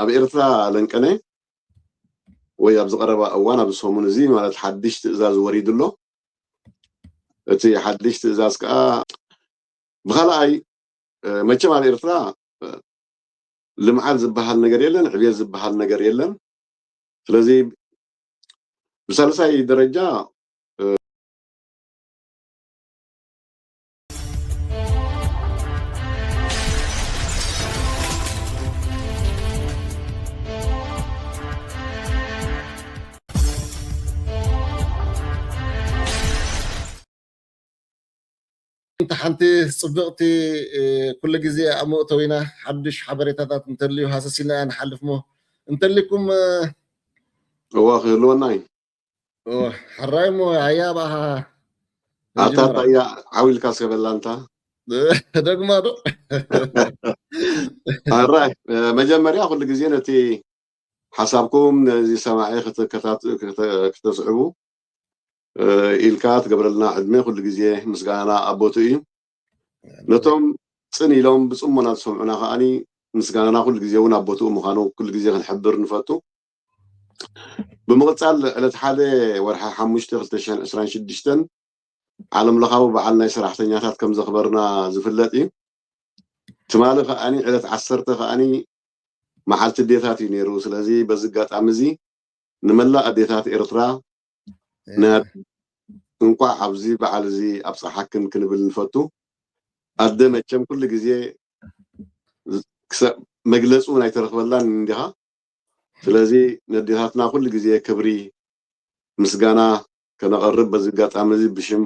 ኣብ ኤርትራ ለንቀነ ወይ ኣብዚ ቀረባ እዋን ኣብዚ ሰሙን እዚ ማለት ሓድሽ ትእዛዝ ወሪዱ ኣሎ። እቲ ሓድሽ ትእዛዝ ከዓ ብኻልኣይ መቸም ኣብ ኤርትራ ልምዓት ዝበሃል ነገር የለን፣ ዕብየት ዝበሃል ነገር የለን። ስለዚ ብሳልሳይ ደረጃ እንተ ሓንቲ ጽብቕቲ ኩሉ ግዜ ኣብ መእተዊና ሓድሽ ሓበሬታታት እንተልዩ ሃሰሲና ንሓልፍ ሞ እንተሊኩም እዋ ክህልወና እዩ። ሕራይ ሞ ኣያ ባሃ ኣታ ኣያ ዓው ኢልካ እስከ በላ እንታ ደግማ ዶ ሕራይ መጀመርያ ኩሉ ግዜ ነቲ ሓሳብኩም ነዚ ሰማዒ ክተስዕቡ ኢልካ ትገብረልና ዕድመ ኩሉ ግዜ ምስጋና ኣብ ቦትኡ እዩ። ነቶም ጽን ኢሎም ብጽሞና ዝሰምዑና ከዓኒ ምስጋናና ኩሉ ግዜ እውን ኣብ ቦትኡ ምዃኑ ኩሉ ግዜ ክንሕብር ንፈቱ። ብምቕጻል ዕለት ሓደ ወርሒ ሓሙሽተ ክልተ ሽሕን ዕስራን ሽዱሽተን ዓለም ለኻዊ በዓል ናይ ሰራሕተኛታት ከም ዘኽበርና ዝፍለጥ እዩ። ትማሊ ከዓኒ ዕለት ዓሰርተ ከዓኒ መዓልቲ ኣዴታት እዩ ነይሩ። ስለዚ በዚ ኣጋጣሚ እዚ ንመላእ ኣዴታት ኤርትራ እንቋዕ ኣብዚ በዓል እዚ ኣብፀሓክን ክንብል ንፈቱ። ኣደ መቸም ኩሉ ግዜ መግለፂ እውን ኣይተረኽበላን እንዲኻ። ስለዚ ነዴታትና ኩሉ ግዜ ክብሪ ምስጋና ከነቐርብ በዚ ኣጋጣሚ እዚ ብሽም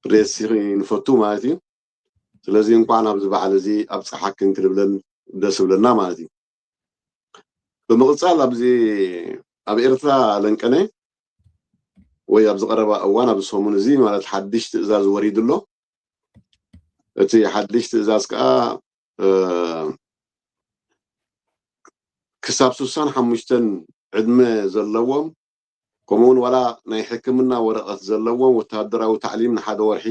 ሬሲ ንፈቱ ማለት እዩ። ስለዚ እንኳዕ ናብዚ በዓል እዚ ኣብፀሓክን ክንብለን ደስ ብለና ማለት እዩ። ብምቕፃል ኣብዚ ኣብ ኤርትራ ለንቀነ ወይ ኣብዚ ቀረባ እዋን ኣብዚ ሰሙን እዚ ማለት ሓድሽ ትእዛዝ ወሪዱ ኣሎ። እቲ ሓድሽ ትእዛዝ ከዓ ክሳብ ስሳን ሓሙሽተን ዕድመ ዘለዎም ከምኡውን ዋላ ናይ ሕክምና ወረቐት ዘለዎም ወተሃደራዊ ታዕሊም ንሓደ ወርሒ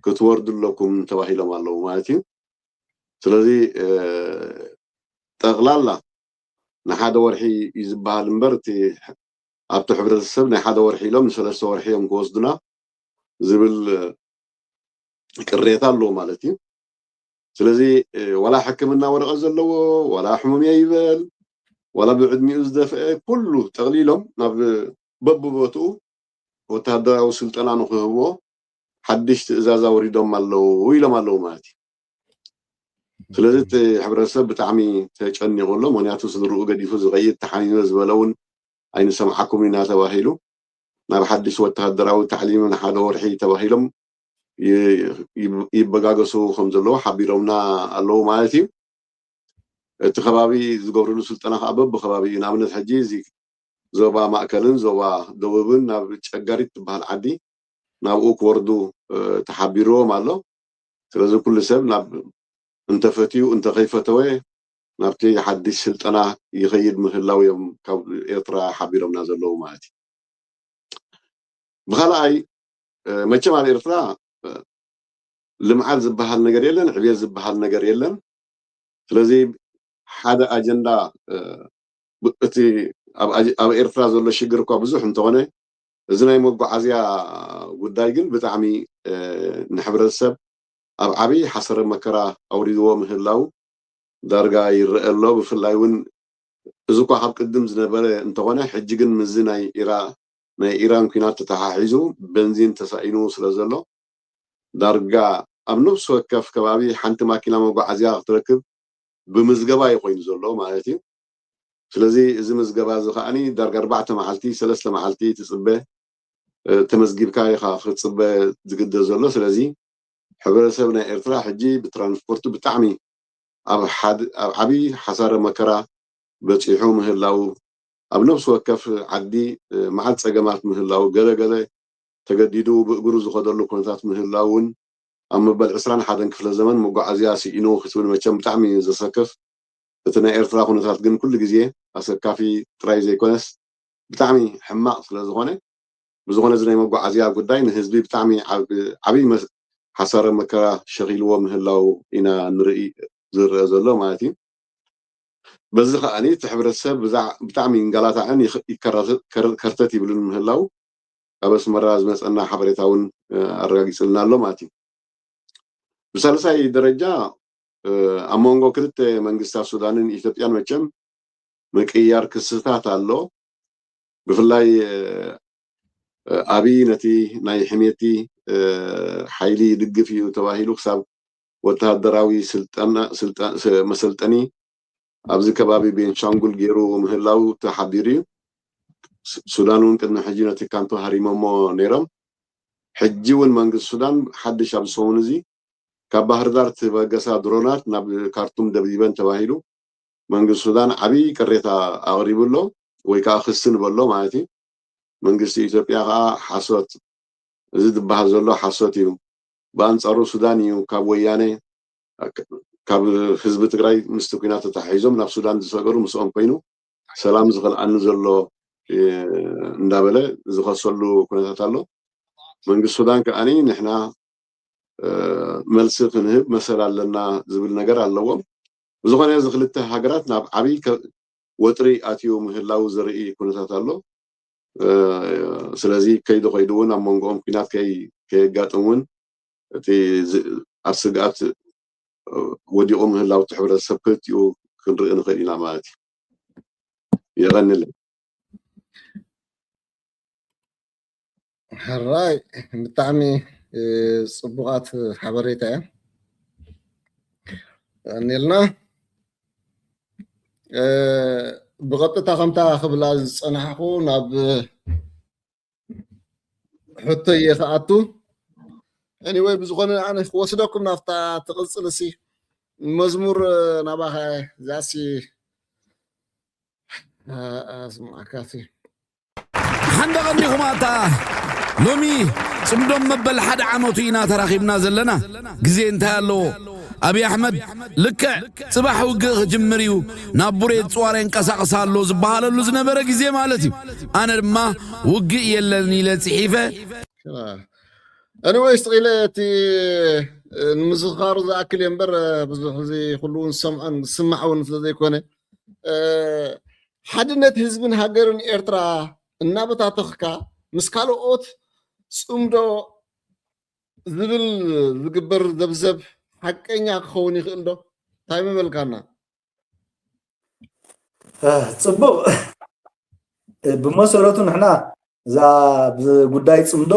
ክትወርዱ ኣለኩም ተባሂሎም ኣለዉ ማለት እዩ። ስለዚ ጠቕላላ ንሓደ ወርሒ እዩ ዝበሃል እምበር እቲ ኣብቲ ሕብረተሰብ ናይ ሓደ ወርሒ ኢሎም ንሰለስተ ወርሒ እዮም ክወስዱና ዝብል ቅሬታ ኣለዎ ማለት እዩ። ስለዚ ዋላ ሕክምና ወረቐት ዘለዎ ዋላ ሕሙም እየ ይበል ዋላ ብዕድሚኡ ዝደፍአ ኩሉ ጠቕሊሎም ናብ በብቦትኡ ወታደራዊ ስልጠና ንክህብዎ ሓድሽ ትእዛዝ ኣውሪዶም ኣለዉ ኢሎም ኣለዉ ማለት እዩ። ስለዚ እቲ ሕብረተሰብ ብጣዕሚ ተጨኒቑ ኣሎ። ምክንያቱ ስድርኡ ገዲፉ ዝኸይድ ተሓሚመ ዝበለ እውን ኣይንሰምዓኩም ኢና ተባሂሉ ናብ ሓድሽ ወተሃደራዊ ታዕሊም ንሓደ ወርሒ ተባሂሎም ይበጋገሱ ከም ዘለዉ ሓቢሮምና ኣለዉ ማለት እዩ። እቲ ከባቢ ዝገብርሉ ስልጠና ከዓ በብከባቢ እዩ። ንኣብነት ሕጂ እዚ ዞባ ማእከልን ዞባ ደቡብን ናብ ጨጋሪት ትበሃል ዓዲ ናብኡ ክወርዱ ተሓቢርዎም ኣሎ። ስለዚ ኩሉ ሰብ ናብ እንተፈትዩ እንተከይፈተወ ናብቲ ሓድሽ ስልጠና ይኸይድ ምህላው እዮም ካብ ኤርትራ ሓቢሮምና ዘለዉ ማለት እዩ። ብካልኣይ መቸም ኣብ ኤርትራ ልምዓት ዝበሃል ነገር የለን፣ ዕብየት ዝበሃል ነገር የለን። ስለዚ ሓደ ኣጀንዳ እቲ ኣብ ኤርትራ ዘሎ ሽግር እኳ ብዙሕ እንተኾነ እዚ ናይ መጓዓዝያ ጉዳይ ግን ብጣዕሚ ንሕብረተሰብ ኣብ ዓብዪ ሓሰረ መከራ ኣውሪድዎ ምህላው ዳርጋ ይረአ ኣሎ። ብፍላይ እውን እዚ እኳ ካብ ቅድም ዝነበረ እንተኾነ ሕጂ ግን ምስዚ ናይ ኢራ ናይ ኢራን ኲናት ተተሓሒዙ በንዚን ተሳኢኑ ስለ ዘሎ ዳርጋ ኣብ ነፍሲ ወከፍ ከባቢ ሓንቲ ማኪና መጓዓዝያ ክትረክብ ብምዝገባ እዩ ኮይኑ ዘሎ ማለት እዩ። ስለዚ እዚ ምዝገባ እዚ ከዓኒ ዳርጋ ኣርባዕተ መዓልቲ ሰለስተ መዓልቲ ትፅበ ተመዝጊብካ ኢኻ ክትፅበ ዝግደድ ዘሎ። ስለዚ ሕብረተሰብ ናይ ኤርትራ ሕጂ ብትራንስፖርቱ ብጣዕሚ ኣብ ዓብዪ ሓሳረ መከራ በፂሑ ምህላው ኣብ ነፍሲ ወከፍ ዓዲ መዓት ፀገማት ምህላው ገለ ገለ ተገዲዱ ብእግሩ ዝኸደሉ ኩነታት ምህላው እውን ኣብ መበል ዕስራን ሓደን ክፍለ ዘመን መጓዓዝያ ስኢኑ ክትብል መቸም ብጣዕሚ ዘሰክፍ። እቲ ናይ ኤርትራ ኩነታት ግን ኩሉ ግዜ ኣሰካፊ ጥራይ ዘይኮነስ ብጣዕሚ ሕማቕ ስለ ዝኾነ ብዝኾነ እዚ ናይ መጓዓዝያ ጉዳይ ንህዝቢ ብጣዕሚ ዓብዪ ሓሳረ መከራ ሸኺልዎ ምህላው ኢና ንርኢ ዝረአ ዘሎ ማለት እዩ። በዚ ከዓኒ እቲ ሕብረተሰብ ብጣዕሚ ይንገላታዕን ከርተት ይብልን ምህላው ካብ ኣስመራ ዝመፀና ሓበሬታ እውን ኣረጋጊፅልና ኣሎ ማለት እዩ። ብሳልሳይ ደረጃ ኣብ መንጎ ክልተ መንግስታት ሱዳንን ኢትዮጵያን መቸም ምቅያር ክስታት ኣሎ። ብፍላይ ኣብይ ነቲ ናይ ሕሜቲ ሓይሊ ይድግፍ እዩ ተባሂሉ ክሳብ ወተሃደራዊ መሰልጠኒ ኣብዚ ከባቢ ቤንሻንጉል ገይሩ ምህላው ተሓቢሩ እዩ። ሱዳን እውን ቅድሚ ሕጂ ነቲ ካምፕ ሃሪሞሞ ነይሮም። ሕጂ እውን መንግስቲ ሱዳን ሓድሽ ኣብዚ ሰሙን እዚ ካብ ባህርዳር ትበገሳ ድሮናት ናብ ካርቱም ደብዲበን ተባሂሉ መንግስቲ ሱዳን ዓብዪ ቅሬታ ኣቕሪቡ ኣሎ ወይ ከዓ ክሲ ንበሎ ማለት እዩ። መንግስቲ ኢትዮጵያ ከዓ ሓሶት፣ እዚ ዝበሃል ዘሎ ሓሶት እዩ። ብኣንፃሩ ሱዳን እዩ ካብ ወያነ ካብ ህዝቢ ትግራይ ምስቲ ኲናት ተተሓሒዞም ናብ ሱዳን ዝሰገሩ ምስኦም ኮይኑ ሰላም ዝኸልኣኒ ዘሎ እንዳበለ ዝኸሰሉ ኩነታት ኣሎ። መንግስቲ ሱዳን ከዓኒ ንሕና መልሲ ክንህብ መሰል ኣለና ዝብል ነገር ኣለዎም። ብዝኾነ እዚ ክልተ ሃገራት ናብ ዓብዪ ወጥሪ ኣትዩ ምህላው ዘርኢ ኩነታት ኣሎ። ስለዚ ከይዱ ከይዱ እውን ኣብ መንጎኦም ኲናት ከየጋጥም እውን እቲ ኣብ ስግኣት ወዲቑ ምህላው እቲ ሕብረተሰብ ክልቲኡ ክንርኢ ንኽእል ኢና ማለት እዩ። የቐንልን። ሕራይ ብጣዕሚ ፅቡቓት ሓበሬታ እያ። ቀኒልና ብቐጥታ ከምታ ክብላ ዝፀናሕኩ ናብ ሕቶ እየ ክኣቱ። Anyway ብዝኾነ ኣነ ክወስደኩም ናብታ ትቕፅል ሲ መዝሙር ናባኻ ዛሲ ኣስማዕካሲ ሓንደ ቀንዲኹም ኣታ ሎሚ ፅምዶም መበል ሓደ ዓመቱ ኢና ተራኺብና ዘለና። ግዜ እንታይ ኣለዎ? ኣብይ ኣሕመድ ልክዕ ፅባሕ ውግእ ክጅምር እዩ ናብ ቡሬ ፅዋር የንቀሳቕስ ኣሎ ዝበሃለሉ ዝነበረ ግዜ ማለት እዩ። ኣነ ድማ ውግእ የለን ኢለ ፅሒፈ። Anyways ጥቂለ እቲ ንምዝኻሩ ዝኣክል እየ እምበር ብዙሕ እዚ ኩሉ እውን ዝሰምዖን ዝስማዕ እውን ስለዘይኮነ ሓድነት ህዝብን ሃገርን ኤርትራ እናበታተኽካ ምስ ካልኦት ፅምዶ ዝብል ዝግበር ዘብዘብ ሓቀኛ ክኸውን ይኽእል ዶ? እንታይ ምበልካና? ፅቡቕ። ብመሰረቱ ንሕና እዛ ጉዳይ ፅምዶ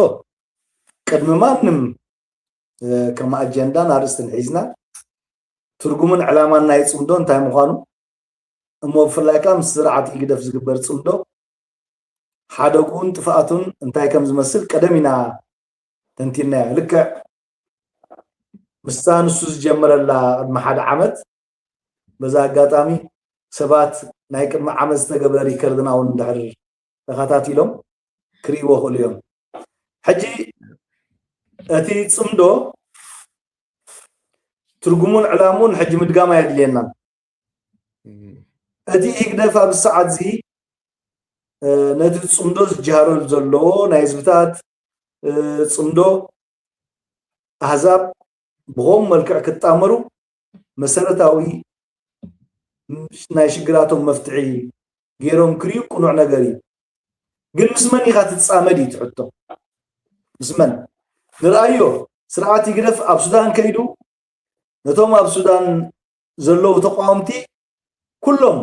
ቅድሚ ማንም ከም ኣጀንዳን ኣርእስትን ሒዝና ትርጉምን ዕላማን ናይ ፅምዶ እንታይ ምዃኑ እሞ ብፍላይ ከዓ ምስ ስርዓት ኢግደፍ ዝግበር ፅምዶ ሓደጉን ጥፍኣቱን እንታይ ከም ዝመስል ቀደም ኢና ተንቲንናዮ። ልክዕ ምስታ ንሱ ዝጀመረላ ቅድሚ ሓደ ዓመት በዛ ኣጋጣሚ ሰባት ናይ ቅድሚ ዓመት ዝተገብረ ሪከርድና እውን እንድሕር ተኸታቲሎም ክርእይዎ ክእሉ እዮም። ሕጂ እቲ ፅምዶ ትርጉሙን ዕላምኡን ሕጂ ምድጋም ኣየድልየናን። እቲ ህግደፍ ኣብዚ ሰዓት እዚ ነቲ ፅምዶ ዝጀሃረሉ ዘሎ ናይ ህዝብታት ፅምዶ ኣህዛብ ብኸም መልክዕ ክጣመሩ መሰረታዊ ናይ ሽግራቶም መፍትሒ ገይሮም ክሪኡ ቅኑዕ ነገር እዩ። ግን ምስ መን ኢኻ ትፃመድ እዩ ትሕቶ። ምስ መን ንርኣዮ። ስርዓት ይግደፍ ኣብ ሱዳን ከይዱ ነቶም ኣብ ሱዳን ዘለዉ ተቃወምቲ ኩሎም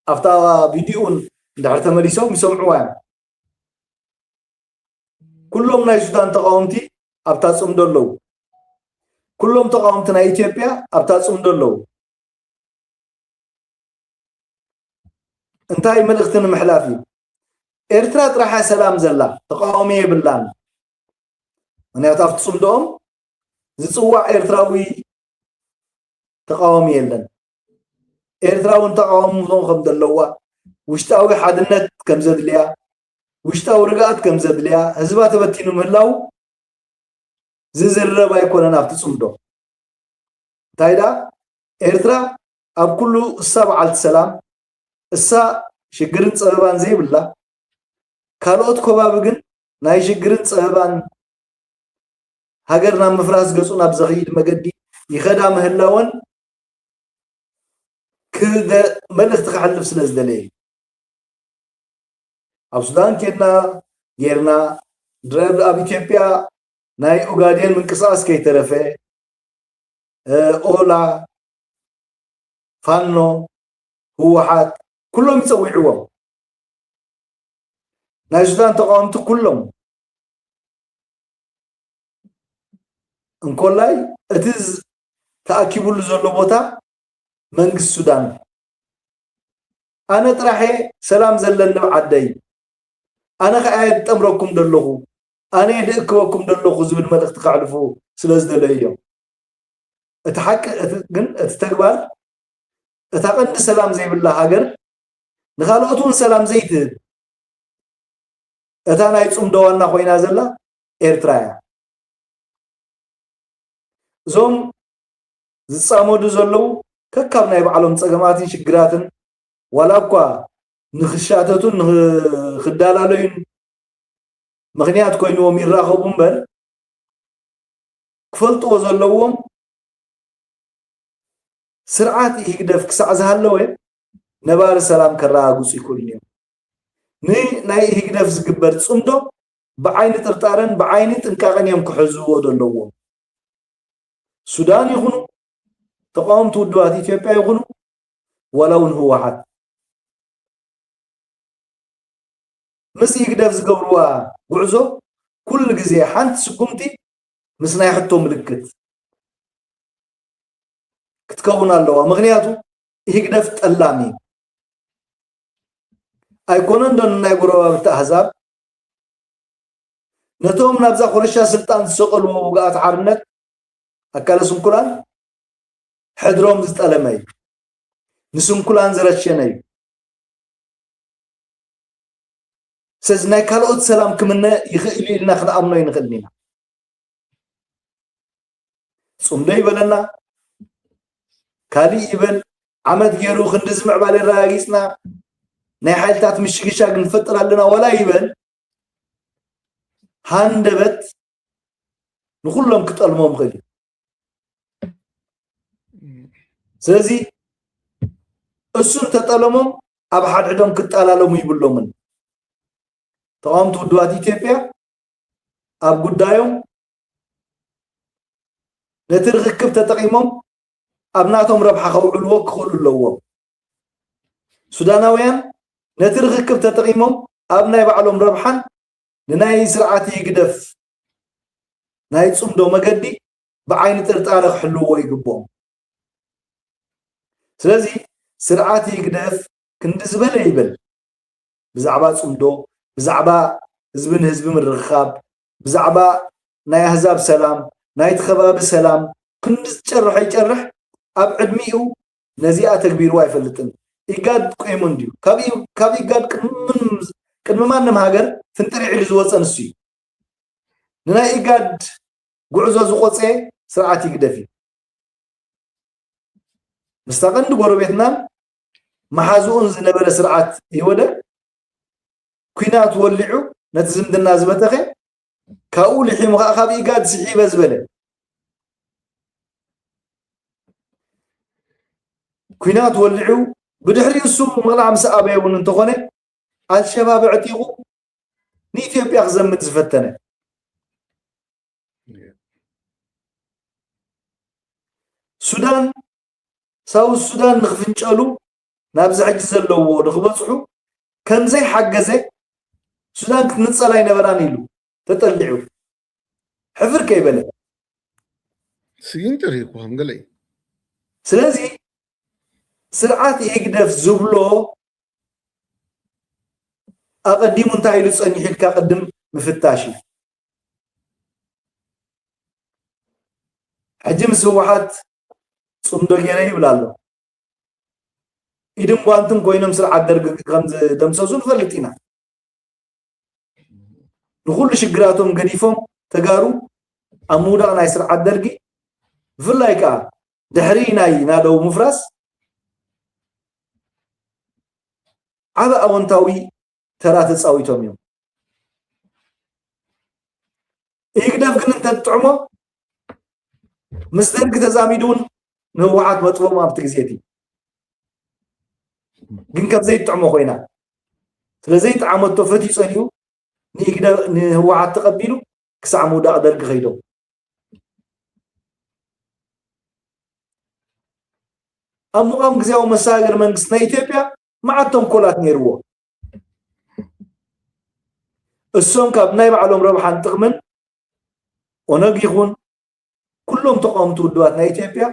ኣብታ ቪዲዮን እንድሕር ተመሊሶም ይሰምዕዋ እዮም። ኩሎም ናይ ሱዳን ተቃወምቲ ኣብታ ፅምዶ ኣለዉ። ኩሎም ተቃወምቲ ናይ ኢትዮጵያ ኣብታ ፅምዶ ኣለዉ። እንታይ መልእኽቲ ንምሕላፍ እዩ? ኤርትራ ጥራሓ ሰላም ዘላ ተቃዋሚ የብላን። ምክንያቱ ኣብቲ ፅምዶኦም ዝፅዋዕ ኤርትራዊ ተቃዋሚ የለን። ኤርትራ እውን ተቃውሞ ከም ዘለዋ፣ ውሽጣዊ ሓድነት ከም ዘድልያ፣ ውሽጣዊ ርግኣት ከም ዘድልያ፣ ህዝባ ተበቲኑ ምህላው ዝዝረብ ኣይኮነን ኣብቲ ፅምዶ። እንታይ ደኣ ኤርትራ ኣብ ኩሉ እሳ በዓልቲ ሰላም፣ እሳ ሽግርን ፀበባን ዘይብላ፣ ካልኦት ከባቢ ግን ናይ ሽግርን ፀበባን ሃገር ናብ ምፍራስ ገፁ ናብ ዘኽይድ መገዲ ይኸዳ ምህላወን ክደ-፣ መልእኽቲ ከሕልፍ ስለ ዝደለየ እዩ። ኣብ ሱዳን ኬድና ጌርና፣ ድረብ ኣብ ኢትዮጵያ ናይ ኦጋዴን ምንቅስቃስ ከይተረፈ፣ እ፣ ኦላ፣ ፋኖ፣ ህወሓት፣ ኩሎም ይጸዊዕዎም። ናይ ሱዳን ተቃወምቲ ኩሎም። እንኮላይ እቲ ዝ-፣ ተኣኪቡሉ ዘሎ ቦታ መንግስቲ ሱዳን፣ ኣነ ጥራሕ እየ ሰላም ዘለኒ ኣብ ዓደይ፣ ኣነ ከኣ እየ ዝጠምረኩም ዘለኹ፣ ኣነ እየ ዝእክበኩም ዘለኹ ዝብል መልእኽቲ ከሕልፉ ስለ ዝደለዩ እዮም። እቲ ሓቂ፣ እቲ ግን፣ እቲ ተግባር፣ እታ ቀንዲ ሰላም ዘይብላ ሃገር ንኻልኦት እውን ሰላም ዘይትህብ፣ እታ ናይ ጽምዶ ዋና ኮይና ዘላ ኤርትራ እያ። እዞም ዝጻመዱ ዘለዉ ከካብ ናይ ባዕሎም ጸገማትን ሽግራትን፣ ዋላ እኳ ንኽሻተቱን ንኽዳላለዩን ምኽንያት ኮይንዎም ይራኸቡ እምበር፣ ክፈልጥዎ ዘለዎም፣ ስርዓት ኢህግደፍ ክሳዕ ዝሃለወ ነባሪ ሰላም ከረጋግጹ ይክእሉን እዮም። ንናይ ኢህግደፍ ዝግበር ጽምዶ ብዓይኒ ጥርጣረን ብዓይኒ ጥንቃቐን እዮም ክሕዝዎ ዘለዎም። ሱዳን ይኹኑ፣ ተቃወምቲ ውድባት ኢትዮጵያ ይኹኑ፣ ዋላ እውን ህወሓት፣ ምስ ኢህግደፍ ዝገብርዋ ጉዕዞ ኩሉ ግዜ ሓንቲ ስጉምቲ ምስ ናይ ሕቶ ምልክት ክትከውን ኣለዋ። ምኽንያቱ ኢህግደፍ ጠላም እዩ። ኣይኮነን ዶ ንናይ ጎረባብቲ ኣህዛብ፣ ነቶም ናብዛ ኮረሻ ስልጣን ዝሰቀልዎ ውግኣት ሓርነት ኣካለ ስንኩላን ሕድሮም ዝጠለመ እዩ። ንስንኩላን ዝረሸነ እዩ። ስለዚ ናይ ካልኦት ሰላም ክምነ ይኽእል እዩ ኢልና ክንኣምኖ ኣይንኽእልን ኢና። ጽምዶ ይበለና፣ ካልእ ይበል፣ ዓመት ገይሩ ክንድዚ ምዕባለ ኣረጋጊጽና፣ ናይ ሓይልታት ምሽግሻግ ንፈጥር ኣለና ዋላ ይበል፣ ሃንደበት ንኹሎም ክጠልሞም ይኽእል እዩ። ስለዚ እሱ እንተጠለሞም ኣብ ሓድሕዶም ክጠላለሙ ይብሎምን። ተቃወምቲ ውድባት ኢትዮጵያ ኣብ ጉዳዮም ነቲ ርኽክብ ተጠቒሞም ኣብ ናቶም ረብሓ ከውዕልዎ ክኽእሉ ኣለዎም። ሱዳናውያን ነቲ ርኽክብ ተጠቒሞም ኣብ ናይ ባዕሎም ረብሓን ንናይ ስርዓት ህግደፍ ናይ ጽምዶ መገዲ ብዓይኒ ጥርጣረ ክሕልውዎ ይግብኦም። ስለዚ ስርዓት ህግደፍ ክንዲ ዝበለ ይበል፣ ብዛዕባ ጽምዶ፣ ብዛዕባ ህዝቢ ንህዝቢ ምርኽኻብ፣ ብዛዕባ ናይ ኣህዛብ ሰላም፣ ናይቲ ከባቢ ሰላም ክንዲ ዝጨርሖ ይጨርሕ፣ ኣብ ዕድሚኡ ነዚኣ ተግቢርዋ ኣይፈልጥን። ኢጋድ ቆይሙ እንድዩ። ካብ ኢ-፣ ካብ ኢጋድ ቅድሚ ምንም፣ ቅድሚ ማንም ሃገር ፍንጥሪዕ ኢሉ ዝወጸ ንሱ እዩ። ንናይ ኢጋድ ጉዕዞ ዝቆጸ ስርዓት ህግደፍ እዩ። ምስታ ቀንዲ ጎረቤትናን መሓዝኡን ዝነበረ ስርዓት ኢህወደግ ኲናት ወሊዑ ነቲ ዝምድና ዝበተኸ፣ ካብኡ ልሒሙ ኸዓ ካብ ኢጋድ ስሒበ ዝበለ። ኲናት ወሊዑ ብድሕሪኡ እሱ ምቕላዕ ምስ ኣበየ እውን እንተኾነ፣ ኣልሸባብ ኣዕጢቑ ንኢትዮጵያ ክዘምት ዝፈተነ። ሱዳን፣ ሳውዝ ሱዳን ንኽፍንጨሉ ናብዚ ሕጂ ዘለዎ ንኽበጽሑ ከም ዘይሓገዘ ሱዳን ክትንጸል ኣይነበራን ኢሉ ተጠሊዑ ሕፍር ከይበለ። ስጊን ጥሪኩ ከም ገለ እዩ። ስለዚ ስርዓት ኢህግደፍ ዝብሎ ኣቐዲሙ እንታይ ኢሉ ጸኒሑ ኢልካ ቅድም ምፍታሽ እዩ። ሕጂ ምስ ህወሓት ጽምዶ ገይረ ይብል ኣሎ። ኢድን ጓንትን ኮይኖም ስርዓት ደርግ ከም ዝደምሰሱ ንፈልጥ ኢና። ንኹሉ ሽግራቶም ገዲፎም ተጋሩ ኣብ ምውዳቕ ናይ ስርዓት ደርጊ፣ ብፍላይ ከኣ ድሕሪ ናይ ናደው ምፍራስ ዓቢ ኣወንታዊ ተራ ተጻዊቶም እዮም። ኢህግደፍ ግን እንተጥዕሞ ምስ ደርጊ ተዛሚዱ እውን ንህወሓት መጥቦም ኣብቲ ግዜ እቲ ግን ከም ዘይጥዕሞ ኮይና፣ ስለ ዘይጠዓመቶ ፈትዩ ጸኒሑ ንኢግደ ንህወሓት ተቐቢሉ ክሳዕ ምውዳቕ ደርጊ ከይዶም። ኣብ ምቋም ግዜያዊ መሰጋገሪ መንግስቲ ናይ ኢትዮጵያ መዓት ተንኮላት ነይርዎ። እሶም ካብ ናይ ባዕሎም ረብሓን ጥቕምን ኦነግ ይኹን ኩሎም ተቃወምቲ ውድባት ናይ ኢትዮጵያ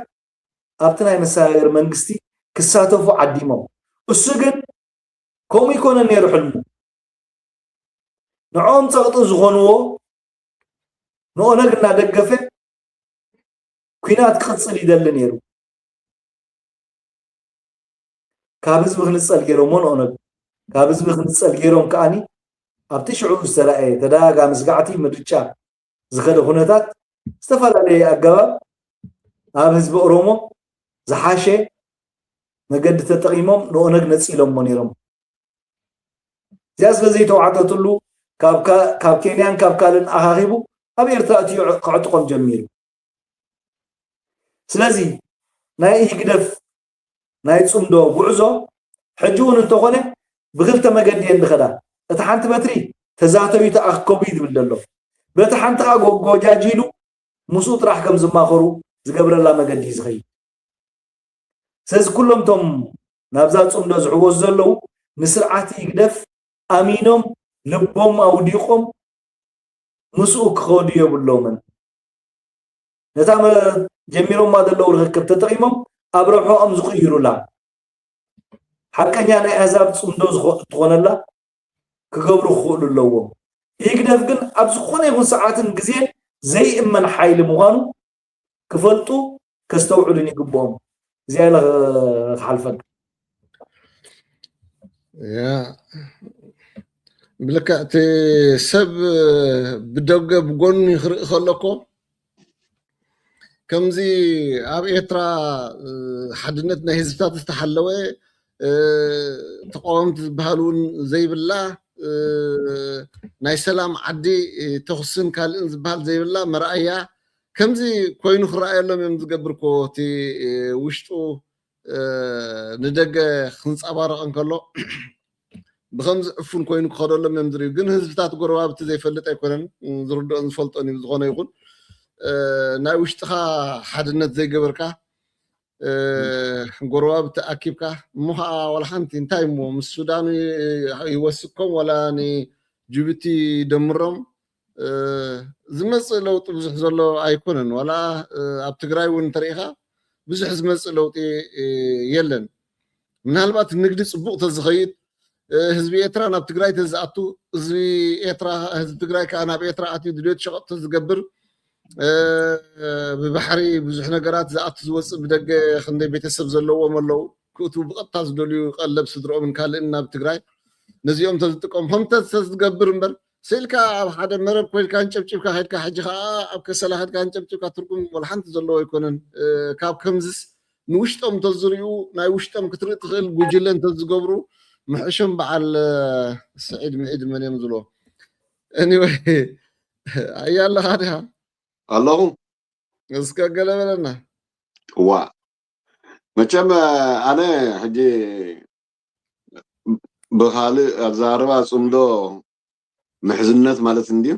ኣብቲ ናይ መሰጋገሪ መንግስቲ ክሳተፉ ዓዲሞም። እሱ ግን ከምኡ ይኮነ ነይሩ ሕልሙ። ንዕኦም ጸቕጢ ዝኾንዎ ንኦነግ እናደገፈ ኲናት ክቕጽል ይደሊ ነይሩ። ካብ ህዝቢ ክንጸል ገይሮሞ ንኦነግ፣ ካብ ህዝቢ ክንጸል ገይሮም ከኣኒ ኣብቲ ሽዑ ዝተረኣየ ተደጋጋሚ ስጋዕቲ ምርጫ ዝኸደ ኩነታት ዝተፈላለየ ኣገባብ ኣብ ህዝቢ ኦሮሞ ዝሓሸ መገዲ ተጠቒሞም ንኦነግ ነጺሎሞ ነይሮም። እዚኣ ስለ ዘይተዋዕተትሉ ካብ ካ- ካብ ኬንያን ካብ ካልእን ኣኻኺቡ ኣብ ኤርትራ እትዩ ክዕጥቆም ጀሚሩ። ስለዚ ናይ ኢህግደፍ ናይ ጽምዶ ጉዕዞ ሕጂ እውን እንተኾነ ብክልተ መገዲ እየን ዝኸዳ። እታ ሓንቲ በትሪ ተዛተዩ ተኣከቡ እዩ ዝብል ዘሎ። በቲ ሓንቲ ከዓ ጎ- ጎጃጂሉ ምስኡ ጥራሕ ከም ዝማኸሩ ዝገብረላ መገዲ እዩ ዝኸይድ። ስለዚ ኩሎም እቶም ናብዛ ጽምዶ ዝሕወሱ ዘለዉ ንስርዓት ኢህግደፍ ኣሚኖም ልቦም ኣውዲቖም ምስኡ ክኸዱ የብሎምን። ነታ መ- ጀሚሮማ ዘለዉ ርክክብ ተጠቒሞም ኣብ ረብሖኦም ዝቕይሩላ ሓቀኛ ናይ ኣህዛብ ጽምዶ ዝኸ- እትኾነላ ክገብሩ ክኽእሉ ኣለዎም። ኢህግደፍ ግን ኣብ ዝኾነ ይኹን ሰዓትን ግዜን ዘይእመን ሓይሊ ምዃኑ ክፈልጡ ከስተውዕሉን ይግብኦም። እዚኣ ኢለ ክሓልፈካ። ያ ብልክዕ እቲ ሰብ ብደገ ብጎኒ ክርኢ ከለኮ ከምዚ ኣብ ኤርትራ ሓድነት ናይ ህዝብታት ዝተሓለወ ተቃወምቲ ዝበሃል እውን ዘይብላ ናይ ሰላም ዓዲ ተኹስን ካልእን ዝበሃል ዘይብላ መርኣያ ከምዚ ኮይኑ ክረኣየሎም እዮም ዝገብር እኮ እቲ ውሽጡ ንደገ ክንፀባረቕ እንከሎ ብከምዚ ዕፉን ኮይኑ ክኸደሎም እዮም ዝርእዩ። ግን ህዝብታት ጎረባብቲ ዘይፈልጥ ኣይኮነን፣ ዝርድኦን ዝፈልጦን እዩ። ዝኾነ ይኹን ናይ ውሽጥኻ ሓድነት ዘይገበርካ ጎረባብቲ ኣኪብካ እሞ ከዓ ዋላ ሓንቲ እንታይ እሞ ምስ ሱዳን ይወስኮም ዋላ ንጅቡቲ ደምሮም ዝመፅእ ለውጢ ብዙሕ ዘሎ ኣይኮነን። ዋላ ኣብ ትግራይ እውን እንተሪኢኻ ብዙሕ ዝመፅእ ለውጢ የለን። ምናልባት ንግዲ ፅቡቕ ተዝኸይድ ህዝቢ ኤርትራ ናብ ትግራይ ተዝኣቱ ህዝቢ ኤርትራ ህዝቢ ትግራይ ከዓ ናብ ኤርትራ ኣትዩ ድሌት ሸቐጥ ተዝገብር ብባሕሪ ብዙሕ ነገራት ዝኣቱ ዝወፅእ ብደገ ክንደይ ቤተሰብ ዘለዎም ኣለዉ ክእትዉ ብቐጥታ ዝደልዩ ቀለብ ስድርኦምን ካልእን ናብ ትግራይ ነዚኦም ተዝጥቀም ከምተ ተዝገብር እምበር ስኢልካ ኣብ ሓደ መረብ ኮይልካ እንጨብጭብካ ከድካ ሕጂ ከዓ ኣብ ከሰላ ከድካ እንጨብጭብካ ትርጉም ወላ ሓንቲ ዘለዎ ኣይኮነን። ካብ ከምዝስ ንውሽጦም እንተዝሪኡ ናይ ውሽጦም ክትርኢ ትኽእል ጉጅለ እንተዝገብሩ ምሕሾም በዓል ስዒድ ምዒድ መን እዮም ዝብሎ። Anyway ኣያ ኣለኻ ዲኻ? ኣለኹ። እስከ ገለ በለና። እዋ መቸም ኣነ ሕጂ ብኻልእ ኣዛርባ ጽምዶ ምሕዝነት ማለት እንድዩ።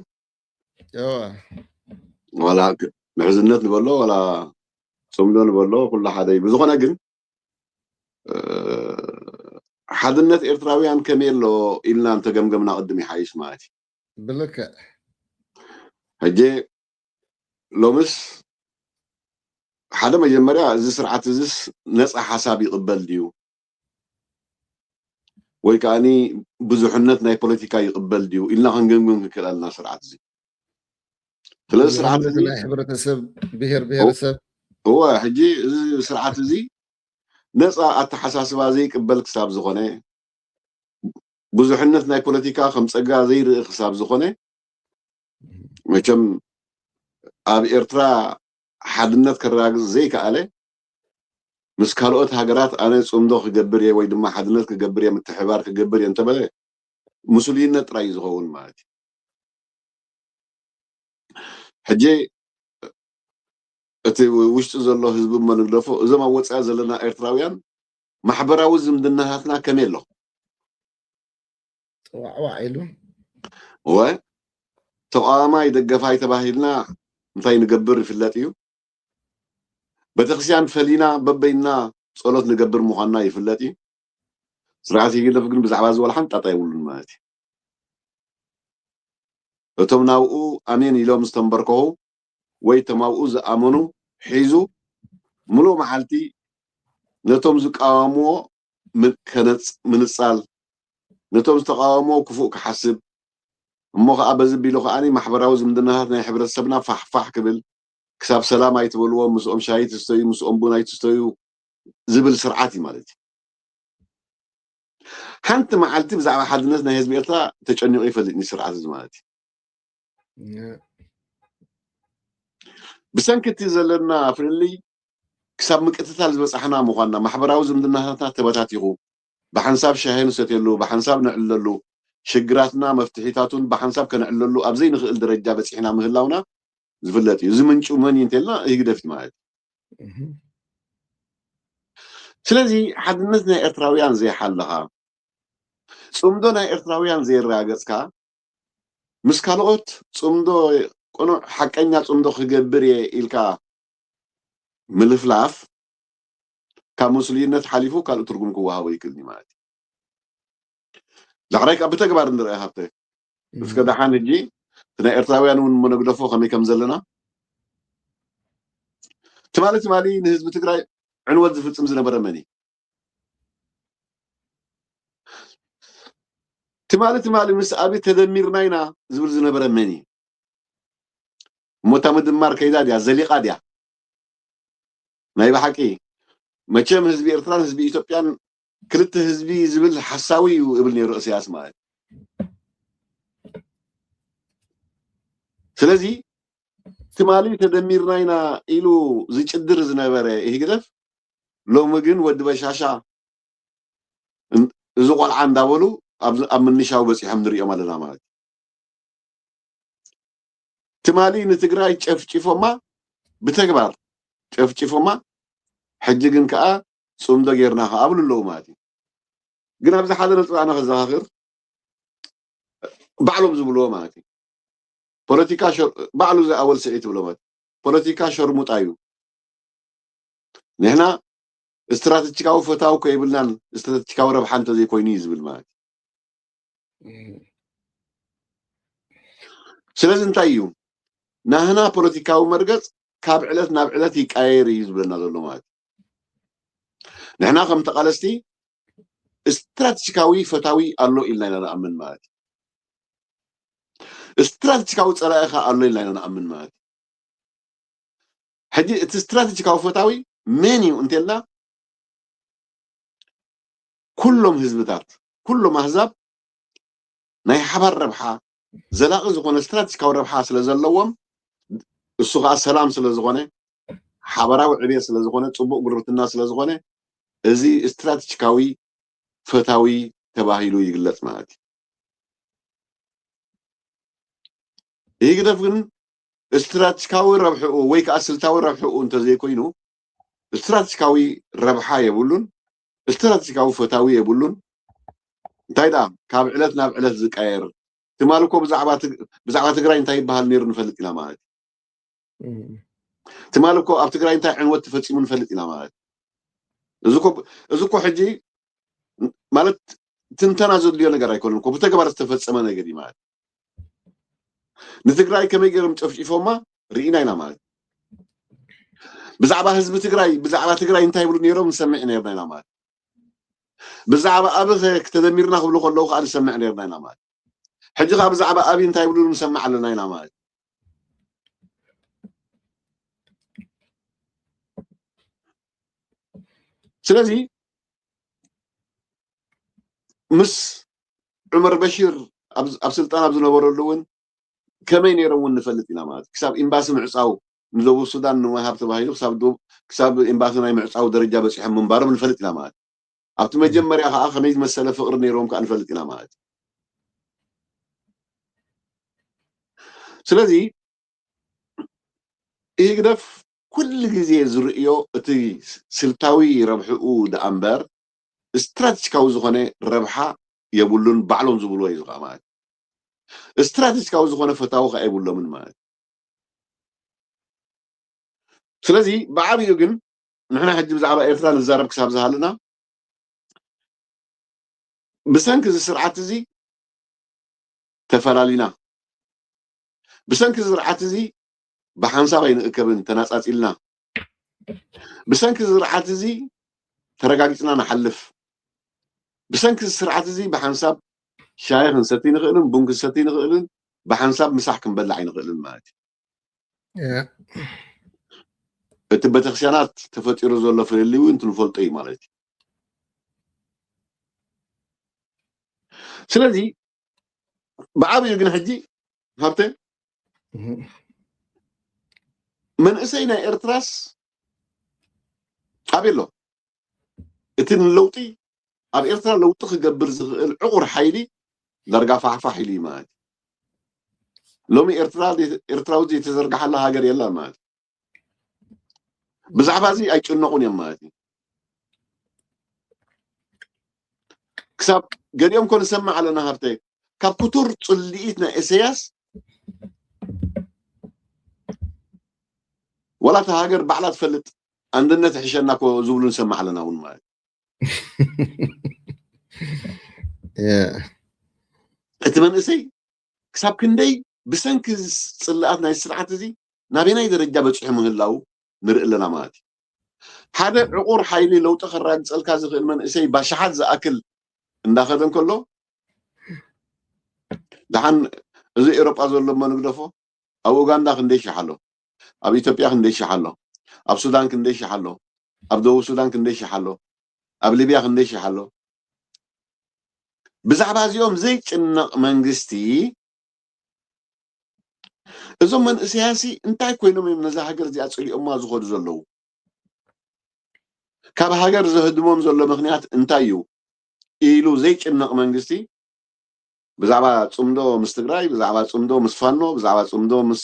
ዋላ ምሕዝነት ንበሎ ዋላ ጽምዶ ንበሎ ኩሉ ሓደ እዩ። ብዝኾነ ግን ሓድነት ኤርትራውያን ከመይ ኣሎ ኢልና እንተገምገምና ቅድም ይሓይሽ ማለት እዩ። ብልክዕ ሕጂ ሎምስ ሓደ መጀመርያ እዚ ስርዓት እዚስ ነፃ ሓሳብ ይቕበል ድዩ ወይ ከዓኒ ብዙሕነት ናይ ፖለቲካ ይቕበል ድዩ ኢልና ክንግምግም ክንክእል ኣለና። ስርዓት እዚ ስለዚ ስርዓት እዚ ናይ ሕብረተሰብ ብሄር ብሄረሰብ እወ ሕጂ እዚ ስርዓት እዚ ነፃ ኣተሓሳስባ ዘይቅበል ክሳብ ዝኾነ ብዙሕነት ናይ ፖለቲካ ከም ፀጋ ዘይርኢ ክሳብ ዝኾነ መቸም ኣብ ኤርትራ ሓድነት ከረጋግፅ ዘይከኣለ ምስ ካልኦት ሃገራት ኣነ ፅምዶ ክገብር እየ ወይ ድማ ሓድነት ክገብር እየ ምትሕባር ክገብር እየ እንተበለ ምስሉይነት ጥራይ እዩ ዝኸውን ማለት እዩ። ሕጂ እቲ ውሽጢ ዘሎ ህዝቢ እሞ ንግደፎ እዞም ኣብ ወፃኢ ዘለና ኤርትራውያን ማሕበራዊ ዝምድናታትና ከመይ ኣሎ? ጥዋዕዋዕ ኢሉ እወ፣ ተቓዋማይ ደገፋይ ተባሂልና እንታይ ንገብር ይፍለጥ እዩ። ቤተክርስትያን ፈሊና በበይና ጸሎት ንገብር ምዃንና ይፍለጥ እዩ። ስርዓት ህግደፍ ግን ብዛዕባ እዚ ወላ ሓንቲ ጣጣ የብሉን ማለት እዩ። እቶም ናብኡ ኣሜን ኢሎም ዝተንበርከኹ ወይ እቶም ኣብኡ ዝኣመኑ ሒዙ ምሉእ መዓልቲ ነቶም ዝቃወምዎ ም- ከነጽ- ምንጻል፣ ነቶም ዝተቃወምዎ ክፉእ ክሓስብ፣ እሞ ከዓ በዚ ቢሉ ከዓኒ ማሕበራዊ ዝምድናታት ናይ ሕብረተሰብና ፋሕፋሕ ክብል፣ ክሳብ ሰላም ኣይትበልዎም፣ ምስኦም ሻሂ ትስተዩ፣ ምስኦም ቡን ኣይትስተዩ ዝብል ስርዓት እዩ ማለት እዩ። ሓንቲ መዓልቲ ብዛዕባ ሓድነት ናይ ህዝቢ ኤርትራ ተጨኒቑ ይፈልጥ እዩ ስርዓት እዚ ማለት እዩ። ብሰንኪ እቲ ዘለና ፍልልይ ክሳብ ምቅትታል ዝበፃሕና ምዃንና፣ ማሕበራዊ ዝምድናታትና ተበታቲኹ፣ ብሓንሳብ ሻሂ ንሰትየሉ፣ ብሓንሳብ ንዕለሉ፣ ሽግራትና መፍትሒታቱን ብሓንሳብ ከነዕለሉ ኣብ ዘይንኽእል ደረጃ በፂሕና ምህላውና ዝፍለጥ እዩ። እዚ ምንጩ መን እዩ እንተልና ህግደፍ እዩ ማለት እዩ። ስለዚ ሓድነት ናይ ኤርትራውያን ዘይሓለኻ፣ ፅምዶ ናይ ኤርትራውያን ዘየረጋገፅካ፣ ምስ ካልኦት ፅምዶ ቅኑዕ ሓቀኛ ፅምዶ ክገብር እየ ኢልካ ምልፍላፍ ካብ ምስሉይነት ሓሊፉ ካልእ ትርጉም ክወሃቦ ይክእል እዩ ማለት እዩ። ዳሕራይ ካብ ብተግባር ንርአ ሃብተ እስከ ደሓን ሕጂ እቲ ናይ ኤርትራውያን እውን መነግደፎ ከመይ ከም ዘለና ትማሊ ትማሊ ንህዝቢ ትግራይ ዕንወት ዝፍፅም ዝነበረ መን እዩ? ትማሊ ትማሊ ምስ ኣብይ ተደሚርና ኢና ዝብል ዝነበረ መን እዩ? እሞ እታ ምድማር ከይዳ ድያ ዘሊቓ ድያ? ናይ ብሓቂ መቸም ህዝቢ ኤርትራን ህዝቢ ኢትዮጵያን ክልተ ህዝቢ ዝብል ሓሳዊ እዩ እብል ነይሩ እስያስ ማለት። ስለዚ ትማሊ ተደሚርና ኢና ኢሉ ዝጭድር ዝነበረ ኢህግደፍ ሎሚ ግን ወዲ በሻሻ እዚ ቆልዓ እንዳበሉ ኣብ ምንሻው በፂሖም ንሪኦም ኣለና ማለት እዩ። ትማሊ ንትግራይ ጨፍጭፎማ ብተግባር ጨፍጭፎማ ሕጂ ግን ከዓ ፅምዶ ጌርና ከዓ ኣብሉ ኣለዉ ማለት እዩ። ግን ኣብዚ ሓደ ነጥቢ ኣነ ከዘኻኽር ባዕሎም ዝብልዎ ማለት እዩ። ፖለቲካ ባዕሉ ዝኣወል ስዒት ዝብሎ ማለት ፖለቲካ ሸርሙጣ እዩ። ንሕና ስትራተጂካዊ ፈታዊ እኮ የብልናን፣ ስትራተጂካዊ ረብሓ እንተዘይኮይኑ እዩ ዝብል ማለት እዩ። ስለዚ እንታይ እዩ ናህና ፖለቲካዊ መርገፅ ካብ ዕለት ናብ ዕለት ይቃየር እዩ ዝብለና ዘሎ ማለት እዩ። ንሕና ከም ተቃለስቲ ስትራተጂካዊ ፈታዊ ኣሎ ኢልና ኢና ንኣምን ማለት እዩ። ስትራተጂካዊ ፀላኢ ኸ ኣሎ ኢልና ኢና ንኣምን ማለት እዩ። ሕጂ እቲ ስትራተጂካዊ ፈታዊ መን እዩ እንተልና ኩሎም ህዝብታት ኩሎም ኣህዛብ ናይ ሓባር ረብሓ ዘላቂ ዝኾነ ስትራተጂካዊ ረብሓ ስለ ዘለዎም እሱ ከዓ ሰላም ስለ ዝኾነ ሓበራዊ ዕብየት ስለ ዝኾነ ፅቡቅ ጉርብትና ስለ ዝኾነ እዚ ስትራተጂካዊ ፈታዊ ተባሂሉ ይግለፅ ማለት እዩ። ህግደፍ ግን ስትራተጂካዊ ረብሕኡ ወይ ከዓ ስልታዊ ረብሕኡ እንተዘይኮይኑ ስትራተጂካዊ ረብሓ የብሉን፣ ስትራተጂካዊ ፈታዊ የብሉን። እንታይ ደኣ ካብ ዕለት ናብ ዕለት ዝቀየር ትማሊ እኮ ብዛዕባ ትግ- ብዛዕባ ትግራይ እንታይ ይበሃል ነይሩ ንፈልጥ ኢና ማለት እዩ። ትማሊ እኮ ኣብ ትግራይ እንታይ ዕንወት ተፈፂሙ ንፈልጥ ኢና ማለት እዩ። እዚ እኮ እዚ እኮ ሕጂ ማለት ትንተና ዘድልዮ ነገር ኣይኮነን እኮ ብተግባር ዝተፈፀመ ነገር እዩ ማለት እዩ። ንትግራይ ከመይ ገይሮም ጨፍጪፎማ ርኢና ኢና ማለት እዩ። ብዛዕባ ህዝቢ ትግራይ ብዛዕባ ትግራይ እንታይ ይብሉ ነይሮም ንሰምዕ ነርና ኢና ማለት እዩ። ብዛዕባ ኣብ ተደሚርና ክብሉ ከለዉ ከዓ ንሰምዕ ነርና ኢና ማለት እዩ። ሕጂ ከዓ ብዛዕባ ኣብይ እንታይ ይብሉ ንሰምዕ ኣለና ኢና ማለት እዩ። ስለዚ ምስ ዑመር በሺር ኣብ ኣብ ስልጣን ኣብ ዝነበረሉ እውን ከመይ ነይሮም እውን ንፈልጥ ኢና ማለት እዩ። ክሳብ ኤምባሲ ምዕፃው ንደቡብ ሱዳን ንምሃብ ተባሂሉ ክሳብ ደቡብ ክሳብ ኤምባሲ ናይ ምዕፃው ደረጃ በፂሖም ምንባሮም ንፈልጥ ኢና ማለት እዩ። ኣብቲ መጀመርያ ከዓ ከመይ ዝመሰለ ፍቅሪ ነይሮም ከዓ ንፈልጥ ኢና ማለት እዩ። ስለዚ ኢህግደፍ ኩሉ ግዜ ዝርእዮ እቲ ስልታዊ ረብሕኡ ደኣ እምበር ስትራቴጂካዊ ዝኾነ ረብሓ የብሉን፣ ባዕሎም ዝብልዎ እዩ ዝኸዓ ማለት እዩ። ስትራቴጂካዊ ዝኾነ ፈታዊ ከኣ የብሎምን ማለት እዩ። ስለዚ ብዓብዩ ግን ንሕና ሕጂ ብዛዕባ ኤርትራ ንዛረብ ክሳብ ዝሃልና ብሰንኪ እዚ ስርዓት እዚ ተፈላሊና፣ ብሰንኪ እዚ ስርዓት እዚ ብሓንሳብ ኣይንእከብን ተናጻጺልና፣ ብሰንኪ እዚ ስርዓት እዚ ተረጋጊጽና ንሓልፍ፣ ብሰንኪ እዚ ስርዓት እዚ ብሓንሳብ ሻሂ ክንሰቲ ንኽእልን ቡን ክንሰቲ ንኽእልን ብሓንሳብ ምሳሕ ክንበልዕ ኣይንኽእልን ማለት እዩ። እቲ ቤተክርስትያናት ተፈጢሩ ዘሎ ፍልልይ እውን ክንፈልጦ እዩ ማለት እዩ። ስለዚ ብዓብዩ ግን ሕጂ ሃብተ መንእሰይ ናይ ኤርትራስ ኣበይ ኣሎ? እቲ ንለውጢ ኣብ ኤርትራ ለውጢ ክገብር ዝኽእል ዕቑር ሓይሊ ዳርጋ ፋሕፋሕ ኢሉ እዩ ማለት እዩ። ሎሚ ኤርትራ ኤርትራዊ ዘይተዘርግሓላ ሃገር የላን ማለት እዩ። ብዛዕባ እዚ ኣይጭነቑን እዮም ማለት እዩ። ክሳብ ገሊኦም ኮ ንሰምዕ ኣለና ሃብተይ ካብ ክቱር ጽልኢት ናይ ኢሳያስ ወላ እታ ሃገር ባዕላ ትፈልጥ ኣንድነት ይሕሸና ኮ ዝብሉ ንሰምዕ ኣለና እውን ማለት እዩ። እቲ መንእሰይ ክሳብ ክንደይ ብሰንኪ ጽልኣት ናይ ስርዓት እዚ ናበናይ ደረጃ በጺሑ ምህላው ንርኢ ኣለና ማለት እዩ። ሓደ ዕቑር ሓይሊ ለውጢ ከረጋግጸልካ ዝኽእል መንእሰይ ባሽሓት ዝኣክል እንዳኸደ እንከሎ ደሓን እዚ ኤውሮጳ ዘሎ እሞ ንግደፎ። ኣብ ኡጋንዳ ክንደይ ሽሕ ኣሎ? ኣብ ኢትዮጵያ ክንደይ ሽሕ ኣሎ? ኣብ ሱዳን ክንደይ ሽሕ ኣሎ? ኣብ ደቡብ ሱዳን ክንደይ ሽሕ ኣሎ? ኣብ ሊብያ ክንደይ ሽሕ ኣሎ? ብዛዕባ እዚኦም ዘይጭነቕ መንግስቲ እዞም መንእሰያሲ እንታይ ኮይኖም እዮም ነዛ ሃገር እዚኣ ጽሊኦማ ዝኸዱ ዘለዉ? ካብ ሃገር ዘህድሞም ዘሎ ምኽንያት እንታይ እዩ ኢሉ ዘይጭነቕ መንግስቲ ብዛዕባ ጽምዶ ምስ ትግራይ፣ ብዛዕባ ጽምዶ ምስ ፋኖ፣ ብዛዕባ ጽምዶ ምስ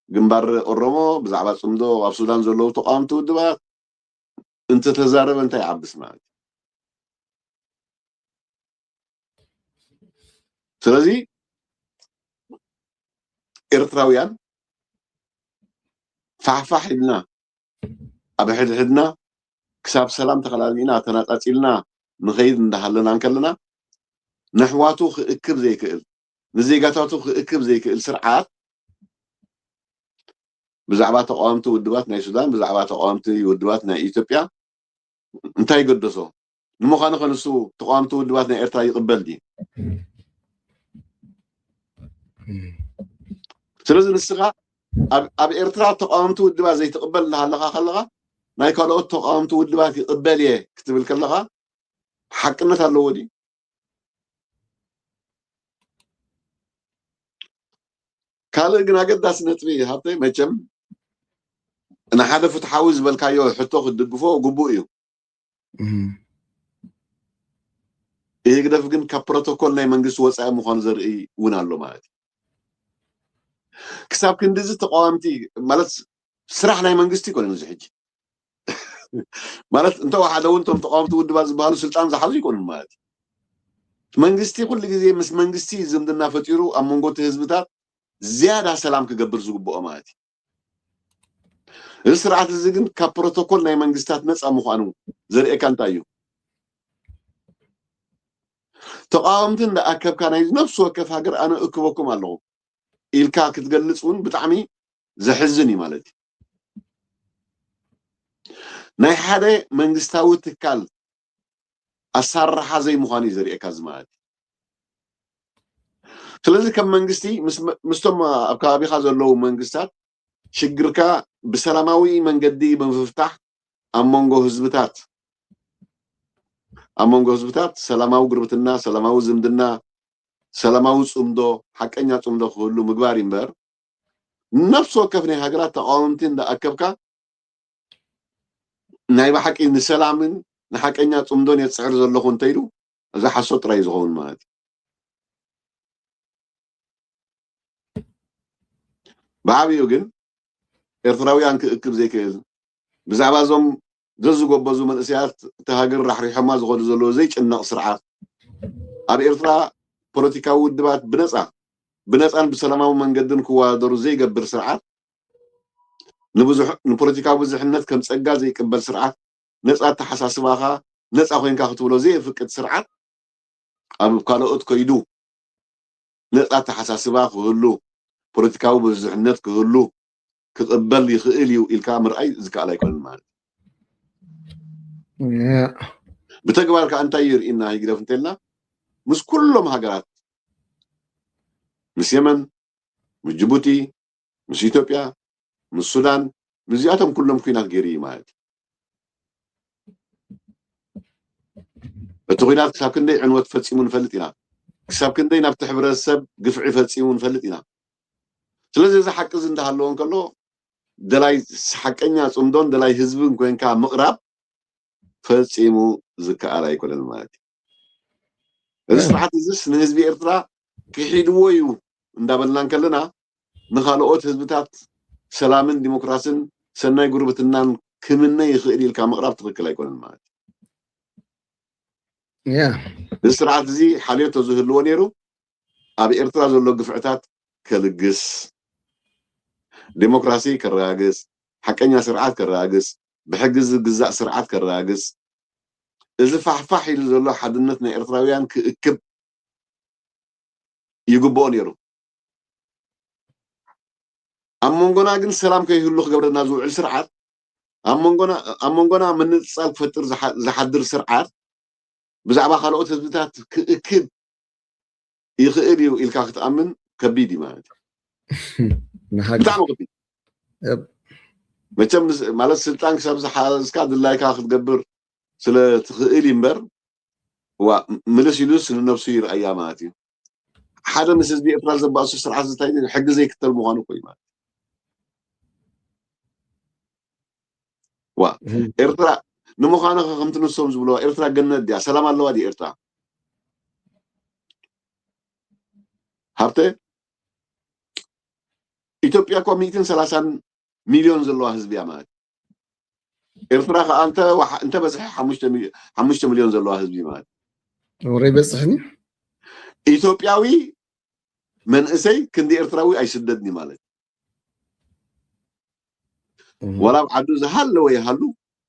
ግንባር ኦሮሞ፣ ብዛዕባ ጽምዶ ኣብ ሱዳን ዘለዉ ተቃወምቲ ውድባት እንተተዛረበ እንታይ ይዓብስ ማለት እዩ? ስለዚ ኤርትራውያን ፋሕፋሕ ኢልና ኣብ ሕድሕድና ክሳብ ሰላም ተኸላሊና ተናጻጺልና ንኸይድ እንዳሃለና እንከለና ነሕዋቱ ክእክብ ዘይክእል ንዜጋታቱ ክእክብ ዘይክእል ስርዓት ብዛዕባ ተቃወምቲ ውድባት ናይ ሱዳን ብዛዕባ ተቃወምቲ ውድባት ናይ ኢትዮጵያ እንታይ ይገደሶ? ንምዃኑ ከ ንሱ ተቃወምቲ ውድባት ናይ ኤርትራ ይቕበል ድዩ? ስለዚ ንስኻ ኣብ ኤርትራ ተቃወምቲ ውድባት ዘይትቕበል እናሃለኻ ከለኻ ናይ ካልኦት ተቃወምቲ ውድባት ይቕበል እየ ክትብል ከለኻ ሓቅነት ኣለዎ ድዩ? ካልእ ግን ኣገዳሲ ነጥቢ ሃብተይ መቸም ንሓደ ፍትሓዊ ዝበልካዮ ሕቶ ክትድግፎ ግቡእ እዩ። ይህ ግደፍ ግን ካብ ፕሮቶኮል ናይ መንግስቲ ወፃኢ ምዃኑ ዘርኢ እውን ኣሎ ማለት እዩ። ክሳብ ክንድዚ ተቃዋምቲ ማለት ስራሕ ናይ መንግስቲ ይኮነን እዚ ሕጂ ማለት እንተወሓደ እውን እቶም ተቃወምቲ ውድባት ዝበሃሉ ስልጣን ዝሓዙ ይኮኑን ማለት እዩ። መንግስቲ ኩሉ ግዜ ምስ መንግስቲ ዝምድና ፈጢሩ ኣብ መንጎ እቲ ህዝብታት ዝያዳ ሰላም ክገብር ዝግብኦ ማለት እዩ። እዚ ስርዓት እዚ ግን ካብ ፕሮቶኮል ናይ መንግስታት ነፃ ምዃኑ ዘርእየካ እንታይ እዩ? ተቃወምቲ እንዳኣከብካ ናይ ነፍሲ ወከፍ ሃገር ኣነ እክበኩም ኣለኹ ኢልካ ክትገልፅ እውን ብጣዕሚ ዘሕዝን እዩ ማለት እዩ። ናይ ሓደ መንግስታዊ ትካል ኣሳራርሓ ዘይምዃኑ እዩ ዘርእየካ እዚ ማለት እዩ። ስለዚ ከም መንግስቲ ምስቶም ኣብ ከባቢኻ ዘለዉ መንግስታት ሽግርካ ብሰላማዊ መንገዲ ብምፍታሕ ኣብ መንጎ ህዝብታት ኣብ መንጎ ህዝብታት ሰላማዊ ጉርብትና፣ ሰላማዊ ዝምድና፣ ሰላማዊ ፅምዶ፣ ሓቀኛ ፅምዶ ክህሉ ምግባር እምበር ነፍሲ ወከፍ ናይ ሃገራት ተቃወምቲ እንዳኣከብካ ናይ ብሓቂ ንሰላምን ንሓቀኛ ፅምዶን የፅዕር ዘለኹ እንተኢሉ እዚ ሓሶት ጥራይ እዩ ዝኸውን ማለት እዩ። ብዓብዩ ግን ኤርትራውያን ክእክብ ዘይክእል ብዛዕባ እዞም ዘዝጎበዙ መንእሰያት እቲ ሃገር ራሕሪሖማ ዝኸዱ ዘለዉ ዘይጭነቕ ስርዓት፣ ኣብ ኤርትራ ፖለቲካዊ ውድባት ብነጻ ብነጻን ብሰላማዊ መንገድን ክወዳደሩ ዘይገብር ስርዓት፣ ንብዙሕ ንፖለቲካዊ ብዙሕነት ከም ጸጋ ዘይቅበል ስርዓት፣ ነጻ ኣተሓሳስባኻ ነጻ ኮይንካ ክትብሎ ዘየፍቅድ ስርዓት፣ ኣብ ካልኦት ከይዱ ነጻ ኣተሓሳስባ ክህሉ፣ ፖለቲካዊ ብዙሕነት ክህሉ ክቕበል ይኽእል እዩ ኢልካ ምርኣይ ዝከኣል ኣይኮነን ማለት እዩ። ብተግባር ከዓ እንታይ የርእየና ህግደፍ እንተልና፣ ምስ ኩሎም ሃገራት፣ ምስ የመን፣ ምስ ጅቡቲ፣ ምስ ኢትዮጵያ፣ ምስ ሱዳን፣ ምስዚኣቶም ኩሎም ኩናት ገይሩ እዩ ማለት እዩ። እቲ ኩናት ክሳብ ክንደይ ዕንወት ፈጺሙ ንፈልጥ ኢና። ክሳብ ክንደይ ናብቲ ሕብረተሰብ ግፍዒ ፈጺሙ ንፈልጥ ኢና። ስለዚ እዚ ሓቂ እዚ እንዳሃለወ እንከሎ፣ ደላይ ሓቀኛ ጽምዶን ደላይ ህዝብን ኮይንካ ምቕራብ ፈጺሙ ዝከኣል ኣይኮነን ማለት እዩ። እዚ ስርዓት እዚስ ንህዝቢ ኤርትራ ክሒድዎ እዩ እንዳበልና እንከለና፣ ንኻልኦት ህዝብታት ሰላምን ዲሞክራስን ሰናይ ጉርብትናን ክምነ ይኽእል ኢልካ ምቕራብ ትኽክል ኣይኮነን ማለት እዩ። ያ እዚ ስርዓት እዚ ሓልዮት ተዝህልዎ ነይሩ፣ ኣብ ኤርትራ ዘሎ ግፍዕታት ከልግስ፣ ዴሞክራሲ ከረጋግጽ፣ ሓቀኛ ስርዓት ከረጋግጽ፣ ብሕጊ ዝግዛእ ስርዓት ከረጋግጽ፣ እዚ ፋሕፋሕ ኢሉ ዘሎ ሓድነት ናይ ኤርትራውያን ክእክብ ይግብኦ ነይሩ። ኣብ መንጎና ግን ሰላም ከይህሉ ክገብረና ዝውዕል ስርዓት፣ ኣብ መንጎና ኣብ መንጎና ምንጽጻል ክፈጥር ዝሓ- ዝሓድር ስርዓት፣ ብዛዕባ ካልኦት ህዝብታት ክእክብ ይኽእል እዩ ኢልካ ክትኣምን ከቢድ እዩ ማለት እዩ። ንሓቂ ብጣዕሚ ከቢድ። እብ። መቸም ምስ- ማለት ስልጣን ክሳብ ዝሓዝካ ድላይካ ክትገብር ስለ ትኽእል እዩ እምበር፣ ዋ ምልስ ኢሉስ ንነብሱ ይርኣያ ማለት እዩ። ሓደ ምስ ህዝቢ ኤርትራ ዘባእሱ ስርዓት ዝታይ ሕጊ ዘይክተል ምዃኑ እኮ እዩ ማለት እዩ። ዋ እም። ኤርትራ ንምዃኑ ኸ ከምቲ ንሶም ዝብልዋ ኤርትራ ገነት ድያ? ሰላም ኣለዋ ድያ ኤርትራ? ሃብተ፣ ኢትዮጵያ እኮ ሚእትን ሰላሳን ሚልዮን ዘለዋ ህዝቢ እያ ማለት እዩ። ኤርትራ ከዓ እንተ ወሓ- እንተ በዝሐ ሓሙሽተ ሚልዮ- ሓሙሽተ ሚልዮን ዘለዋ ህዝቢ ማለት እዩ። ወረ ይበፅሕኒ ኢትዮጵያዊ መንእሰይ ክንዲ ኤርትራዊ ኣይስደድን እዩ ማለት እዩ። እም። ወላ ኣብ ዓዱ ዝሃለወ ይሃሉ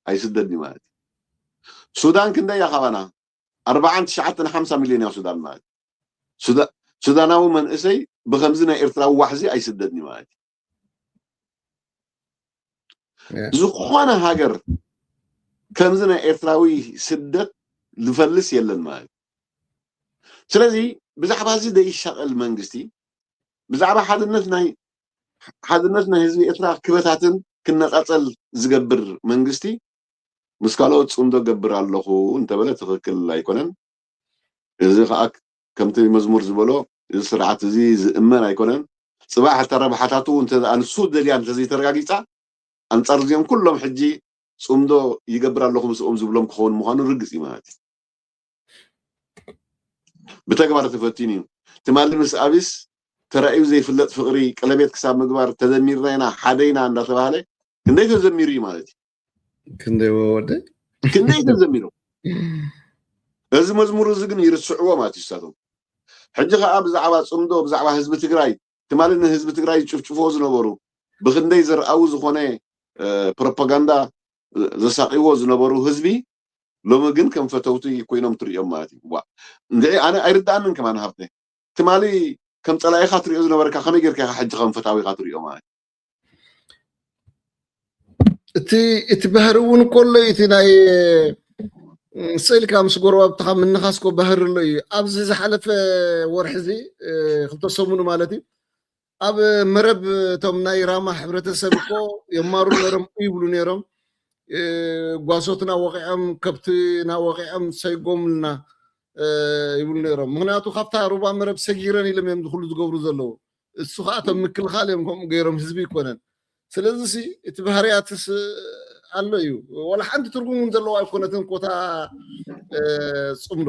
ኣይስደድን እዩ ማለት እዩ። ሱዳን ክንደይ እያ ካባና? ኣርባዓን ትሽዓተን ሓምሳ ሚልዮን እያ ሱዳን ማለት እዩ። ሱዳ- ሱዳናዊ መንእሰይ ብከምዚ ናይ ኤርትራዊ ዋሕዚ ኣይስደድን እዩ ማለት እዩ። ያ። ዝኾነ ሃገር ከምዚ ናይ ኤርትራዊ ስደት ዝፈልስ የለን ማለት እዩ። ስለዚ ብዛዕባ እዚ ዘይሻቐል መንግስቲ፣ ብዛዕባ ሓድነት ናይ ሓድነት ናይ ህዝቢ ኤርትራ ክበታትን ክነጻጸል ዝገብር መንግስቲ ምስ ካልኦት ጽምዶ ገብር ኣለኹ እንተበለ ትኽክል ኣይኮነን። እዚ ከዓ ከምቲ መዝሙር ዝበሎ እዚ ስርዓት እዚ ዝእመን ኣይኮነን። ጽባሕ እታ ረብሓታቱ እንተ ደኣ ንሱ ደልያ እንተዘይተረጋጊጻ ኣንጻር እዚኦም ኩሎም ሕጂ ጽምዶ ይገብር ኣለኹ ምስኦም ዝብሎም ክኸውን ምዃኑ ርግጽ እዩ ማለት እዩ። ብተግባር ተፈቲኑ እዩ። ትማሊ ምስ ኣቢስ ተራእዩ ዘይፍለጥ ፍቕሪ ቀለቤት ክሳብ ምግባር ተዘሚርና ኢና ሓደ ኢና እንዳተባህለ ክንደይ ተዘሚሩ እዩ ማለት እዩ። ክንደይ ወደ ክንደይ ተዘሚሩ። እዚ መዝሙር እዚ ግን ይርስዕዎ ማለት እዩ ንሳቶም። ሕጂ ከዓ ብዛዕባ ጽምዶ ብዛዕባ ህዝቢ ትግራይ ትማሊ ንህዝቢ ትግራይ ዝጭፍጭፍዎ ዝነበሩ ብክንደይ ዘርኣዊ ዝኾነ እ፣ ፕሮፓጋንዳ ዘሳቂዎ ዝነበሩ ህዝቢ ሎሚ ግን ከም ፈተውቲ ኮይኖም ትርእዮም ማለት እዩ። ዋ እንድዒ ኣነ ኣይርዳኣንን ከማን ሃብተ ትማሊ ከም ጸላኢኻ ትርእዮ ዝነበርካ ከመይ ጌርካ ኢኻ ሕጂ ከም ፈታዊኻ ትርእዮ ማለት እዩ። እቲ እቲ ባህሪ እውን እኮ ኣሎ እዩ። እቲ ናይ ስእልካ ምስ ጎረባብትኻ ምንኻስ እኮ ባህሪ ኣሎ እዩ። ኣብዚ ዝሓለፈ ወርሒ እዚ እ፣ ክልተ ሰሙን ማለት እዩ ኣብ መረብ እቶም ናይ ራማ ሕብረተሰብ እኮ የማሩ ነይሮም ይብሉ ነይሮም። እ፣ ጓሶትና ወቂዖም ከብትና ወቂዖም ሰይጎምልና እ፣ ይብሉ ነይሮም። ምክንያቱ ካብታ ሩባ መረብ ሰጊረን ኢሎም እዮም ዝኩሉ ዝገብሩ ዘለዉ። እሱ ከዓ እቶም ምክልኻል እዮም ከምኡ ገይሮም ህዝቢ ይኮነን። ስለዚ ሲ እቲ ባህርያትስ ኣሎ እዩ። ዋላ ሓንቲ ትርጉም እውን ዘለዋ ኣይኮነትን ኮታ እ፣ ጽምዶ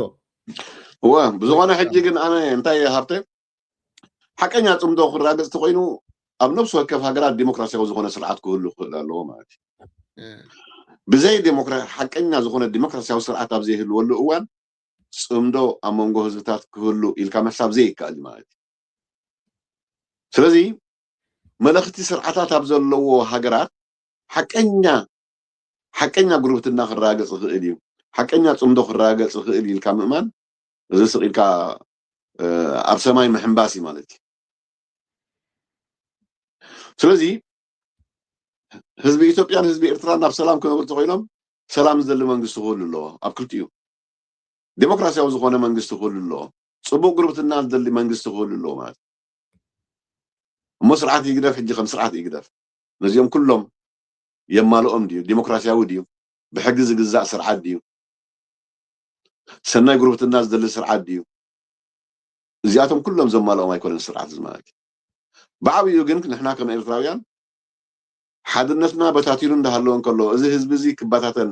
እወ ብዝኾነ ሕጂ ግን ኣነ እንታይ እየ ሃብተ ሓቀኛ ጽምዶ ክራገጽ ተኮይኑ ኣብ ነፍሲ ወከፍ ሃገራት ዲሞክራሲያዊ ዝኾነ ስርዓት ክህሉ ክኽእል ኣለዎ ማለት እዩ። እ፣ ብዘይ ዴሞክራ ሓቀኛ ዝኾነ ዲሞክራሲያዊ ስርዓት ኣብ ዘይህልወሉ እዋን ጽምዶ ኣብ መንጎ ህዝብታት ክህሉ ኢልካ ምሕሳብ ዘይከኣል እዩ ማለት እዩ። ስለዚ መለኽቲ ስርዓታት ኣብ ዘለዎ ሃገራት ሓቀኛ ሓቀኛ ጉርብትና ክረጋገጽ ይኽእል እዩ፣ ሓቀኛ ጽምዶ ክረጋገጽ ይኽእል እዩ ኢልካ ምእማን እዚ ስቕ ኢልካ ኣብ ሰማይ ምሕንባስ እዩ ማለት እዩ። ስለዚ ህዝቢ ኢትዮጵያን ህዝቢ ኤርትራን ናብ ሰላም ክነብሩ እንተኮይኖም ሰላም ዝደሊ መንግስቲ ክህሉ ኣለዎ። ኣብ ክልቲኡ ዴሞክራሲያዊ ዝኾነ መንግስቲ ክህሉ ኣለዎ። ጽቡቕ ጉርብትና ዝደሊ መንግስቲ ክህሉ ኣለዎ ማለት እዩ። እሞ ስርዓት ይግደፍ ሕጂ ከም ስርዓት ይግደፍ ነዚኦም ኩሎም የማልኦም ድዩ? ዴሞክራሲያዊ ድዩ? ብሕጊ ዝግዛእ ስርዓት ድዩ? ሰናይ ጉርብትና ዝደሊ ስርዓት ድዩ? እዚኣቶም ኩሎም ዘማልኦም ኣይኮነን ስርዓት እዚ ማለት እዩ። ብዓብዩ ግን ንሕና ከም ኤርትራውያን ሓድነትና በታቲኑ እንዳሃለወ እንከሎ እዚ ህዝቢ እዚ ክበታተን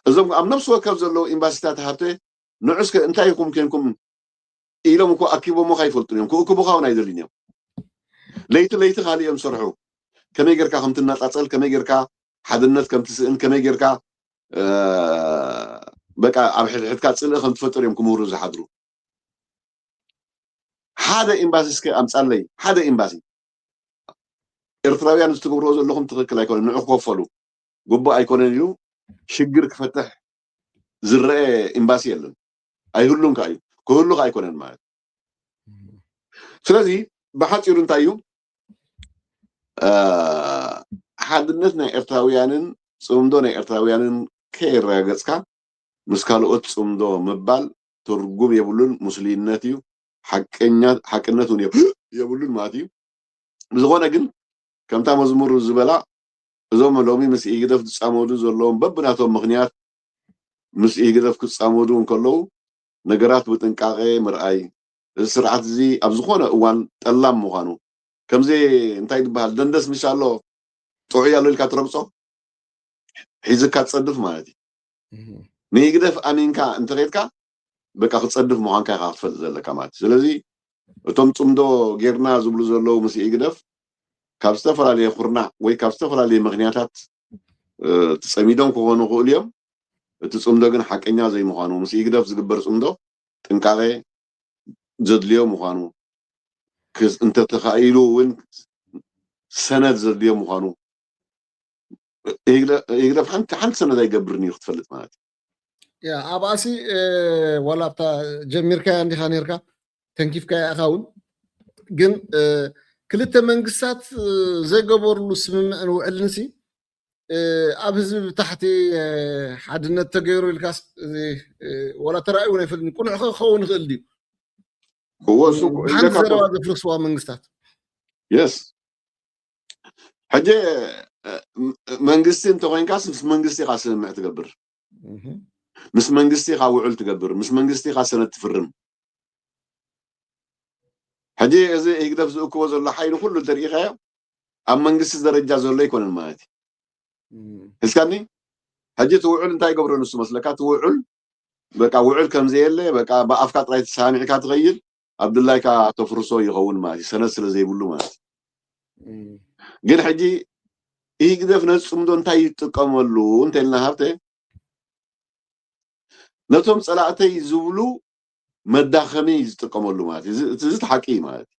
እዞም ኣብ ነፍሲ ወከፍ ዘለዉ ኤምባሲታት ሃብተ ንዑ እስከ እንታይ ኢኹም ኮንኩም ኢሎም እኮ ኣኪቦሞ ካይፈልጡን እዮም ክእክቡኻ እውን ኣይደልን እዮም። ለይቲ ለይቲ ካልእ እዮም ዝሰርሑ። ከመይ ጌርካ ከም ትነጻጸል፣ ከመይ ጌርካ ሓድነት ከም ትስእን፣ ከመይ ጌርካ በቃ ኣብ ሕድሕድካ ጽልኢ ከም ትፈጥር እዮም ክምህሩ ዝሓድሩ። ሓደ ኤምባሲ እስከ ኣምጻለይ፣ ሓደ ኤምባሲ። ኤርትራውያን እዚ ትገብርዎ ዘለኹም ትኽክል ኣይኮነን፣ ንዑ ክኸፈሉ ግቡእ ኣይኮነን ኢሉ ሽግር ክፈትሕ ዝረአ ኤምባሲ የለን። ኣይህሉን ከኣ እዩ፣ ክህሉ ከኣ ኣይኮነን ማለት። ስለዚ ብሓጺሩ እንታይ እዩ ሓድነት ናይ ኤርትራውያንን ጽምዶ ናይ ኤርትራውያንን ከየረጋገጽካ ምስ ካልኦት ጽምዶ ምባል ትርጉም የብሉን፣ ሙስሊነት እዩ፣ ሓቀኛ ሓቅነት እውን የብ- የብሉን ማለት እዩ። ብዝኾነ ግን ከምታ መዝሙር ዝበላ እዞም ሎሚ ምስ ኢህግደፍ ዝጻመዱ ዘለዎም በብናቶም ምኽንያት ምስ ኢህግደፍ ክጻመዱ እንከለዉ ነገራት ብጥንቃቄ ምርኣይ፣ እዚ ስርዓት እዚ ኣብ ዝኾነ እዋን ጠላም ምዃኑ፣ ከምዚ እንታይ ዝበሃል ደንደስ ምሽ ኣሎ ጥዑይ ኣሎ ኢልካ ትረግጾ ሒዝካ ትጸድፍ ማለት እዩ። ንኢህግደፍ ኣሚንካ እንተኸድካ በቃ ክጸድፍ ምዃንካ ኢኻ ክትፈልጥ ዘለካ ማለት እዩ። ስለዚ እቶም ጽምዶ ጌርና ዝብሉ ዘለዉ ምስ ኢህግደፍ ካብ ዝተፈላለየ ኩርናዕ ወይ ካብ ዝተፈላለየ ምኽንያታት ትጸሚዶም ክኾኑ ይኽእሉ እዮም። እቲ ጽምዶ ግን ሓቀኛ ዘይምዃኑ ምስ ኢህግደፍ ዝግበር ጽምዶ ጥንቃቄ ዘድልዮ ምዃኑ እንተተኻኢሉ እውን ሰነድ ዘድልዮ ምዃኑ ኢህግደፍ ሓንቲ ሓንቲ ሰነድ ኣይገብርን እዩ ክትፈልጥ ማለት እዩ። ያ ኣብኣሲ ዋላ ኣብታ ጀሚርካያ እንዲኻ ነርካ ተንኪፍካያ ኢኻ እውን ግን ክልተ መንግስታት ዘይገበርሉ ስምምዕን ውዕልንሲ ኣብ ህዝቢ ብታሕቲ ሓድነት ተገይሩ ኢልካስ ዋላ ተራእዩ ናይ ፈልኒ ቁኑዕ ክኸውን ይኽእል ድዩ እወ እሱ ሓንቲ ዘረባ ዘፍርስዋ መንግስታት የስ ሕጂ መንግስቲ እንተኮይንካስ ምስ መንግስቲ ኢካ ስምምዕ ትገብር ምስ መንግስቲ ኢካ ውዕል ትገብር ምስ መንግስቲ ኢካ ሰነድ ትፍርም ሕጂ እዚ ህግደፍ ዝእክቦ ዘሎ ሓይሊ ኩሉ እንተሪኢካዮ ኣብ መንግስቲ ደረጃ ዘሎ ኣይኮነን ማለት እዩ እስካኒ ሕጂ እቲ ውዕል እንታይ ይገብሮ ንሱ መስለካ እቲ ውዕል በቃ ውዕል ከምዘየለ በቃ ብኣፍካ ጥራይ ተሰማሚዕካ ትኸይድ ኣብ ድላይካ ተፍርሶ ይኸውን ማለት እዩ ሰነድ ስለ ዘይብሉ ማለት እዩ ግን ሕጂ ኢህግደፍ ነዚ ጽምዶ እንታይ ይጥቀመሉ እንተልና ሃብተ ነቶም ጸላእተይ ዝብሉ መዳኸሚ ዝጥቀመሉ ማለት እዩ እዚ ሓቂ ማለት እዩ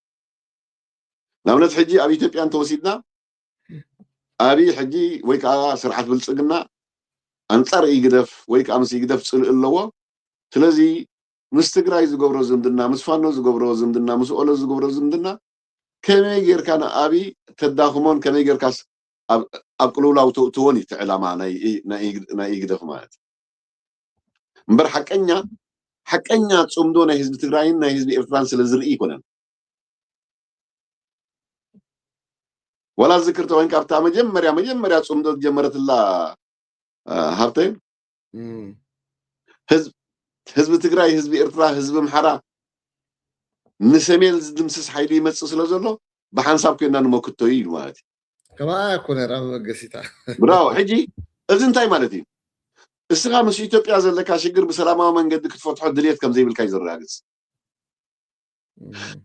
ንኣብነት ሕጂ ኣብ ኢትዮጵያ እንተወሲድና ኣብይ ሕጂ ወይ ከዓ ስርዓት ብልፅግና ኣንፃር ኢግደፍ ወይ ከዓ ምስ ኢግደፍ ፅልእ ኣለዎ ስለዚ ምስ ትግራይ ዝገብሮ ዝምድና ምስ ፋኖ ዝገብሮ ዝምድና ምስ ኦሎ ዝገብሮ ዝምድና ከመይ ጌርካ ንኣብይ ተዳኽሞን ከመይ ጌርካስ ኣብ ቅልውላው ተእትዎን እዩ እቲ ዕላማ ናይ ኢግደፍ ማለት እምበር ሓቀኛ ሓቀኛ ፅምዶ ናይ ህዝቢ ትግራይን ናይ ህዝቢ ኤርትራን ስለ ዝርኢ ይኮነን ዋላ ዝክር ተኮይንካ ኣብታ መጀመርያ መጀመርያ ፅምዶ ዝጀመረትላ ሃብተ ህዝቢ ትግራይ ህዝቢ ኤርትራ ህዝቢ ምሓራ ንሰሜን ዝድምስስ ሓይሊ ይመፅእ ስለ ዘሎ ብሓንሳብ ኮይና ንመክቶ እዩ ኢሉ ማለት እዩ ከማኣ እኮ ነራ መበገሲታ ብራው ሕጂ እዚ እንታይ ማለት እዩ እስኻ ምስ ኢትዮጵያ ዘለካ ሽግር ብሰላማዊ መንገዲ ክትፈትሖ ድልየት ከም ዘይብልካ እዩ ዘረጋግፅ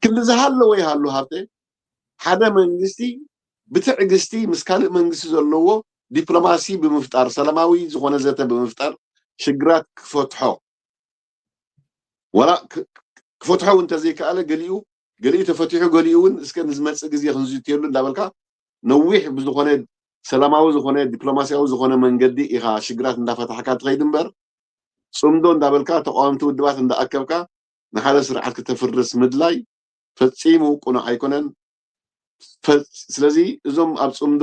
ክንዲ ዝሃለወ ይሃሉ ሃብተ ሓደ መንግስቲ ብትዕግስቲ ምስ ካልእ መንግስቲ ዘለዎ ዲፕሎማሲ ብምፍጣር፣ ሰላማዊ ዝኾነ ዘተ ብምፍጣር ሽግራት ክፈትሖ፣ ዋላ ክ- ክፈትሖ እውን እንተዘይከኣለ፣ ገሊኡ ገሊኡ ተፈቲሑ፣ ገሊኡ እውን እስከ ንዝመፅእ ግዜ ክንዝትየሉ እንዳበልካ፣ ነዊሕ ብዝኾነ ሰላማዊ ዝኾነ ዲፕሎማሲያዊ ዝኾነ መንገዲ ኢኻ ሽግራት እንዳፈታሕካ ትኸይድ እምበር፣ ፅምዶ እንዳበልካ፣ ተቃወምቲ ውድባት እንዳኣከብካ ንሓደ ስርዓት ክተፍርስ ምድላይ ፈፂሙ ቅኑዕ ኣይኮነን። ፈ- ስለዚ እዞም ኣብ ፅምዶ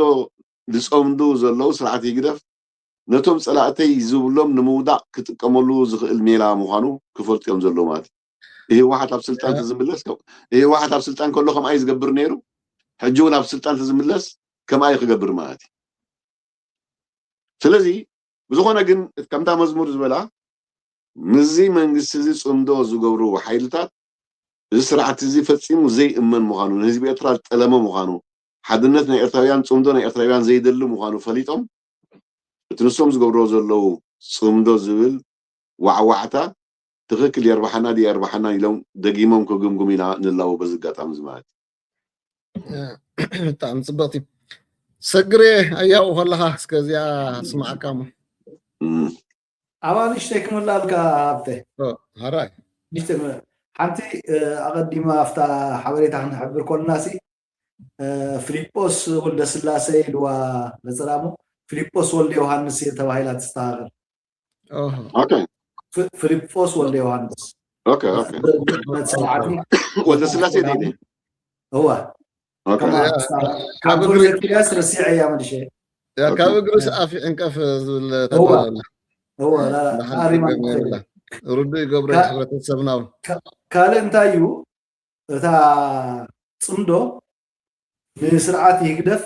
ዝፀምዱ ዘለዉ፣ ስርዓት ህግደፍ ነቶም ፀላእተይ ዝብሎም ንምውዳቕ ክጥቀመሉ ዝኽእል ሜላ ምዃኑ ክፈልጡ እዮም ዘለዉ ማለት እዩ። ህወሓት ኣብ ስልጣን ተዝምለስ፣ ህወሓት ኣብ ስልጣን ከሎ ከምኣ እዩ ዝገብር ነይሩ፣ ሕጂ እውን ኣብ ስልጣን ተዝምለስ ከምኣ እዩ ክገብር ማለት እዩ። ስለዚ ብዝኾነ ግን፣ ከምታ መዝሙር ዝበላ፣ ምስዚ መንግስቲ እዚ ፅምዶ ዝገብሩ ሓይልታት፣ እዚ ስርዓት እዚ ፈፂሙ ዘይእመን ምዃኑ፣ ንህዝቢ ኤርትራ ዝጠለመ ምዃኑ፣ ሓድነት ናይ ኤርትራውያን፣ ፅምዶ ናይ ኤርትራውያን ዘይደሊ ምዃኑ ፈሊጦም፣ እቲ ንሶም ዝገብርዎ ዘለዉ ፅምዶ ዝብል ዋዕዋዕታ ትኽክል የርብሓና ድዩ የርብሓና ኢሎም ደጊሞም ክግምግሙ ኢና ንላቦ፣ በዚ ኣጋጣሚ እዚ ማለት እዩ። ብጣዕሚ ፅብቕቲ። ሰግሬ፣ ኣያው ከለኻ እስከ እዚኣ ስማዓካ እሞ። እም። ኣባ ንሽተይ ክምላለካ ኣብተ ኦ፣ ሃራይ። ንሽተይ ክምለ- ሓንቲ እ፣ ኣቐዲማ ኣብታ ሓበሬታ ክንሕብር ኮልና ሲ እ፣ ፊሊጶስ ወልደ ስላሴ ኢልዋ ነጸላሞ ፊሊጶስ ወልደ ዮሃንስ እየ ተባሂላ ትስተኻኸል። ኦሆ። ኦኬ ፍ- ፊሊጶስ ወልደ ዮሃንስ ኦኬ ኦኬ። ነት ሰማዕቲ ወልደ ስላሴ ደይደ። እዋ ኦኬ ከማ ያ፣ ካብ ካብ ጎል እግሪ- ዘኪርያስ ረሲዐ እያ መልሼ ያ፣ ካብ እግሪ ሰኣፍ ይዕንቀፍ ዝብል እዋ ተባህለ። እዋ ላ- ደሓን ኣሪማ ትርጉም የብላ። ርዱእ ይገብሮ እዩ ካ- ሕብረተሰብና እውን። ካልእ እንታይ እዩ እታ ጽምዶ ንስርዓት ይህግደፍ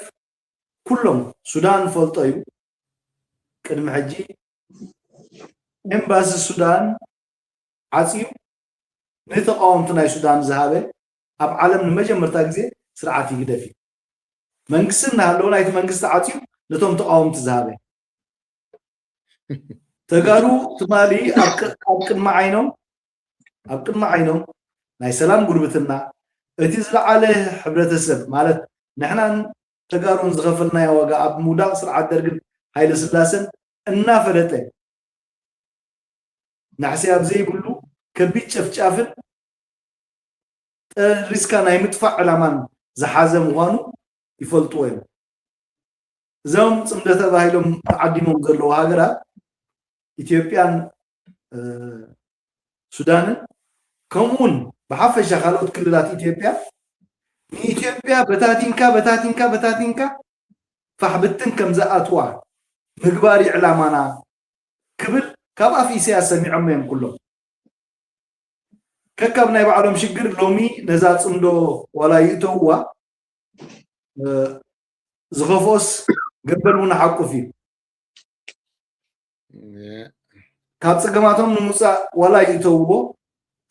ኩሎም ሱዳን ፈልጦ እዩ። ቅድሚ ሕጂ ኤምባሲ ሱዳን ዓጽዩ ንተቃወምቲ ናይ ሱዳን ዝሃበ ኣብ ዓለም ንመጀመርታ ግዜ ስርዓት ይግደፍ እዩ። መንግስቲ እናሃለወ ናይቲ መንግስቲ ዓጽዩ ነቶም ተቃወምቲ ዝሃበ ተጋሩ ትማሊ ኣብ ቅ- ኣብ ቅድሚ ዓይኖም ኣብ ቅድሚ ዓይኖም ናይ ሰላም ጉርብትና እቲ ዝለዓለ ሕብረተሰብ ማለት ንሕናን ተጋሩን ዝኸፈልናዮ ዋጋ ኣብ ምውዳቕ ስርዓት ደርግን ሃይለ ስላሰን እናፈለጠ ናሕሲ ኣብ ዘይብሉ ከቢድ ጨፍጫፍን ጠሪስካ ናይ ምጥፋእ ዕላማን ዝሓዘ ምዃኑ ይፈልጥዎ እዮም። እዞም ፅምዶ ተባሂሎም ተዓዲሞም ዘለዉ ሃገራት ኢትዮጵያን ሱዳንን ከምኡውን ብሓፈሻ ካልኦት ክልላት ኢትዮጵያ ንኢትዮጵያ በታቲንካ በታቲንካ በታቲንካ ፋሕብትን ከም ዝኣትዋ ምግባር እዩ ዕላማና ክብል ካብ ኣፍ ኢሳያስ ሰሚዖሞ እዮም ኩሎም። ከካብ ናይ ባዕሎም ሽግር ሎሚ ነዛ ፅምዶ ዋላ ይእተውዋ ዝኸፍኦስ ገበል እውን ሓቁፍ እዩ። ካብ ፀገማቶም ንምውፃእ ዋላ ይእተውዎ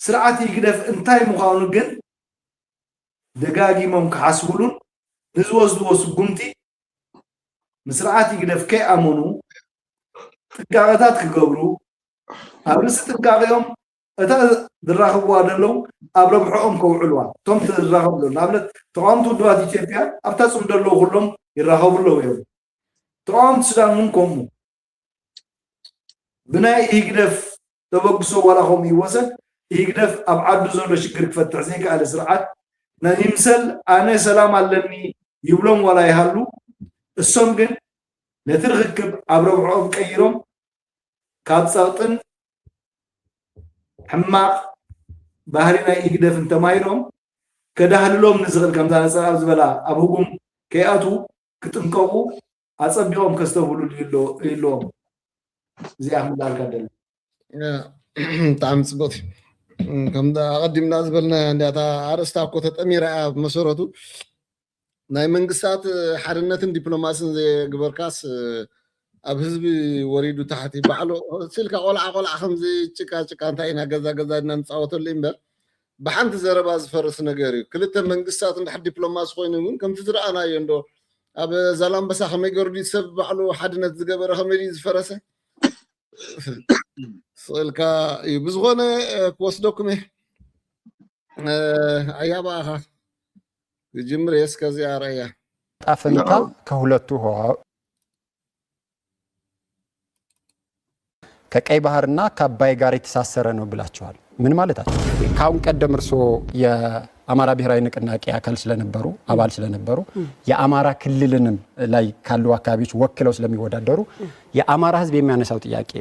ስርዓት ይግደፍ እንታይ ምዃኑ ግን ደጋጊሞም ክሓስቡሉን ንዝወስድዎ ስጉምቲ ንስርዓት ይግደፍ ከይኣመኑ ጥንቃቐታት ክገብሩ ኣብ ርእሲ ጥንቃቐኦም እታ ዝራኸብዋ ዘለዉ ኣብ ረብሕኦም ከውዕልዋ እቶም ዝራኸቡ ዘለዉ ንኣብነት ተቃወምቲ ውድባት ኢትዮጵያ ኣብታ ፅምዶ ዘለዉ ኩሎም ይራኸቡ ኣለዉ እዮም። ተቃወምቲ ሱዳን እውን ከምኡ ብናይ ኢህግደፍ ተበግሶ ዋላ ከምኡ ይወሰድ ኢህግደፍ ኣብ ዓዱ ዘሎ ሽግር ክፈትሕ ዘይከኣለ ስርዓት ናይ ይምሰል ኣነ ሰላም ኣለኒ ይብሎም ዋላ ይሃሉ እሶም ግን ነቲ ርክክብ ኣብ ረብሕኦም ቀይሮም ካብ ፀቕጥን ሕማቕ ባህሪ ናይ ኢህግደፍን ተማሂሮም ከዳህልሎም ንዝኽእል ከምዛ ነፀላ ዝበላ ኣብ ህጉም ከይኣትዉ ክጥንቀቑ ኣፀቢቖም ከስተብህሉ ይህልዎም። እዚኣ ክምልኣልካ ደሊ። ብጣዕሚ ፅቡቅ እዩ። ከም ኣቐዲምና ዝበልና እንዲያታ ኣርእስታ እኮ ተጠሚራ እያ ብመሰረቱ ናይ መንግስታት ሓድነትን ዲፕሎማስን ዘይግበርካስ ኣብ ህዝቢ ወሪዱ ታሕቲ ባዕሉ ስልካ ቆልዓ ቆልዓ ከምዚ ጭቃ ጭቃ እንታይ ኢና ገዛ ገዛ ድና ንፃወተሉ እምበር ብሓንቲ ዘረባ ዝፈርስ ነገር እዩ። ክልተ መንግስታት እንድሕር ዲፕሎማሲ ኮይኑ እውን ከምቲ ዝረኣናዮ እንዶ ኣብ ዛላምበሳ ከመይ ገይሩ ድዩ ሰብ ባዕሉ ሓድነት ዝገበረ ከመይ ድዩ ዝፈረሰ ስእልካ እዩ። ብዝኾነ ክወስደኩም እየ። ኣያባኻ ክጅምር እየ እስከዚኣ ረእያ ጣፍንታ ከሁለቱ ህዋ ከቀይ ባህርና ከአባይ ጋር የተሳሰረ ነው ብላችኋል። ምን ማለታችሁ? ከአሁን ቀደም እርስዎ የአማራ ብሔራዊ ንቅናቄ አካል ስለነበሩ፣ አባል ስለነበሩ፣ የአማራ ክልልንም ላይ ካሉ አካባቢዎች ወክለው ስለሚወዳደሩ የአማራ ህዝብ የሚያነሳው ጥያቄ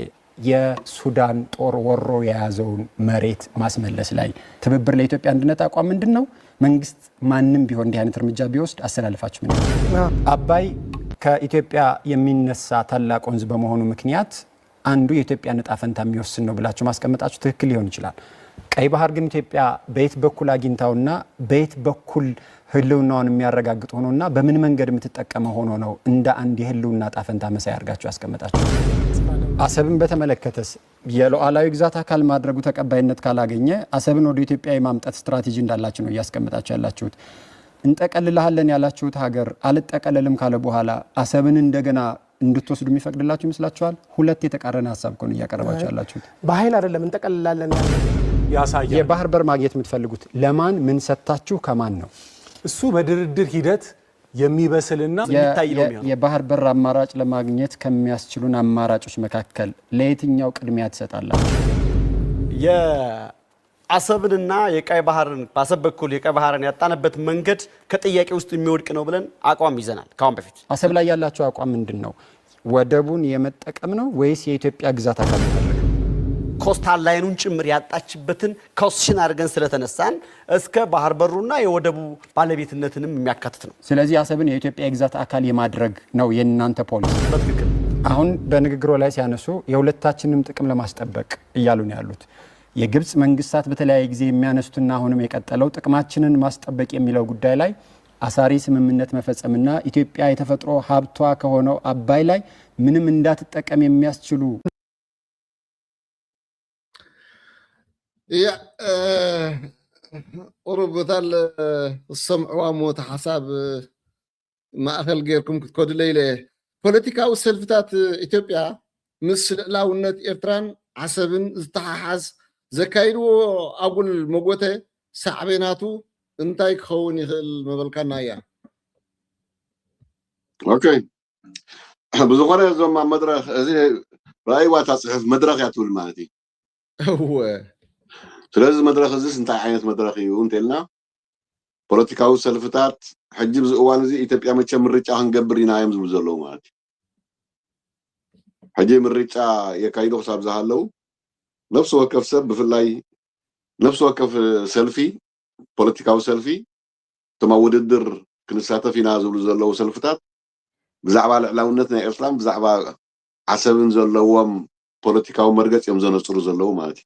የሱዳን ጦር ወሮ የያዘውን መሬት ማስመለስ ላይ ትብብር ለኢትዮጵያ አንድነት አቋም ምንድን ነው? መንግስት ማንም ቢሆን እንዲህ አይነት እርምጃ ቢወስድ አሰላለፋችሁ ምንድን ነው? አባይ ከኢትዮጵያ የሚነሳ ታላቅ ወንዝ በመሆኑ ምክንያት አንዱ የኢትዮጵያ ዕጣ ፈንታ የሚወስን ነው ብላችሁ ማስቀመጣችሁ ትክክል ሊሆን ይችላል። ቀይ ባህር ግን ኢትዮጵያ በየት በኩል አግኝታውና በየት በኩል ህልውናውን የሚያረጋግጥ ሆኖና በምን መንገድ የምትጠቀመው ሆኖ ነው እንደ አንድ የህልውና ዕጣ ፈንታ መሳይ አድርጋችሁ ያስቀመጣችሁ? አሰብን በተመለከተስ የሉዓላዊ ግዛት አካል ማድረጉ ተቀባይነት ካላገኘ አሰብን ወደ ኢትዮጵያ የማምጣት ስትራቴጂ እንዳላችሁ ነው እያስቀመጣችሁ ያላችሁት። እንጠቀልልሃለን ያላችሁት ሀገር አልጠቀለልም ካለ በኋላ አሰብን እንደገና እንድትወስዱ የሚፈቅድላችሁ ይመስላችኋል? ሁለት የተቃረነ ሀሳብ እኮ ነው እያቀረባችሁ ያላችሁት። በኃይል አይደለም እንጠቀልላለን ያለ ያሳያል። የባህር በር ማግኘት የምትፈልጉት ለማን ምን ሰጥታችሁ ከማን ነው? እሱ በድርድር ሂደት የሚበስልና የ- የሚታይ ነው የ- የሚሆነው። የባህር በር አማራጭ ለማግኘት ከሚያስችሉን አማራጮች መካከል ለየትኛው ቅድሚያ ትሰጣላችሁ? የአሰብንና የቀይ ባህርን በአሰብ በኩል የቀይ ባህርን ያጣንበት መንገድ ከጥያቄ ውስጥ የሚወድቅ ነው ብለን አቋም ይዘናል። ከአሁን በፊት አሰብ ላይ ያላችሁ አቋም ምንድን ነው? ወደቡን የመጠቀም ነው ወይስ የኢትዮጵያ ግዛት አካል ማድረግ? ኮስታል ላይኑን ጭምር ያጣችበትን ኮስሽን አድርገን ስለተነሳን እስከ ባህር በሩና የወደቡ ባለቤትነትንም የሚያካትት ነው። ስለዚህ አሰብን የኢትዮጵያ የግዛት አካል የማድረግ ነው የእናንተ ፖሊሲ። በትክክል አሁን በንግግሮ ላይ ሲያነሱ የሁለታችንም ጥቅም ለማስጠበቅ እያሉ ነው ያሉት። የግብፅ መንግስታት በተለያየ ጊዜ የሚያነሱትና አሁንም የቀጠለው ጥቅማችንን ማስጠበቅ የሚለው ጉዳይ ላይ አሳሪ ስምምነት መፈጸምና ኢትዮጵያ የተፈጥሮ ሀብቷ ከሆነው አባይ ላይ ምንም እንዳትጠቀም የሚያስችሉ እያ ቁሩብ እታ ዝሰምዕዋ ሞት ሓሳብ ማእኸል ጌርኩም ክትከዱ ኢለ። ፖለቲካዊ ሰልፍታት ኢትዮጵያ ምስ ልዕላውነት ኤርትራን ዓሰብን ዝተሓሓዝ ዘካይድዎ ኣጉል መጎተ ሳዕቤናቱ እንታይ ክኸውን ይኽእል ምበልካና እያ። ኦኬ፣ ብዝኾነ እዞም ኣብ መድረኽ እዚ ረኣይዋ እታ ፅሑፍ መድረኽ እያ ትብል ማለት እዩ። እወ ስለዚ መድረኽ እዚስ እንታይ ዓይነት መድረኽ እዩ እንተልና ፖለቲካዊ ሰልፍታት ሕጂ ኣብዚ እዋን እዚ ኢትዮጵያ መቸም ምርጫ ክንገብር ኢና እዮም ዝብሉ ዘለዉ ማለት እዩ። ሕጂ ምርጫ የካይዱ ክሳብ ዝሃለዉ ነፍሲ ወከፍ ሰብ ብፍላይ ነፍሲ ወከፍ ሰልፊ ፖለቲካዊ ሰልፊ እቶም ኣብ ውድድር ክንሳተፍ ኢና ዝብሉ ዘለዉ ሰልፍታት ብዛዕባ ልዕላውነት ናይ ኤርትራን ብዛዕባ ዓሰብን ዘለዎም ፖለቲካዊ መርገፅ እዮም ዘነፅሩ ዘለዉ ማለት እዩ።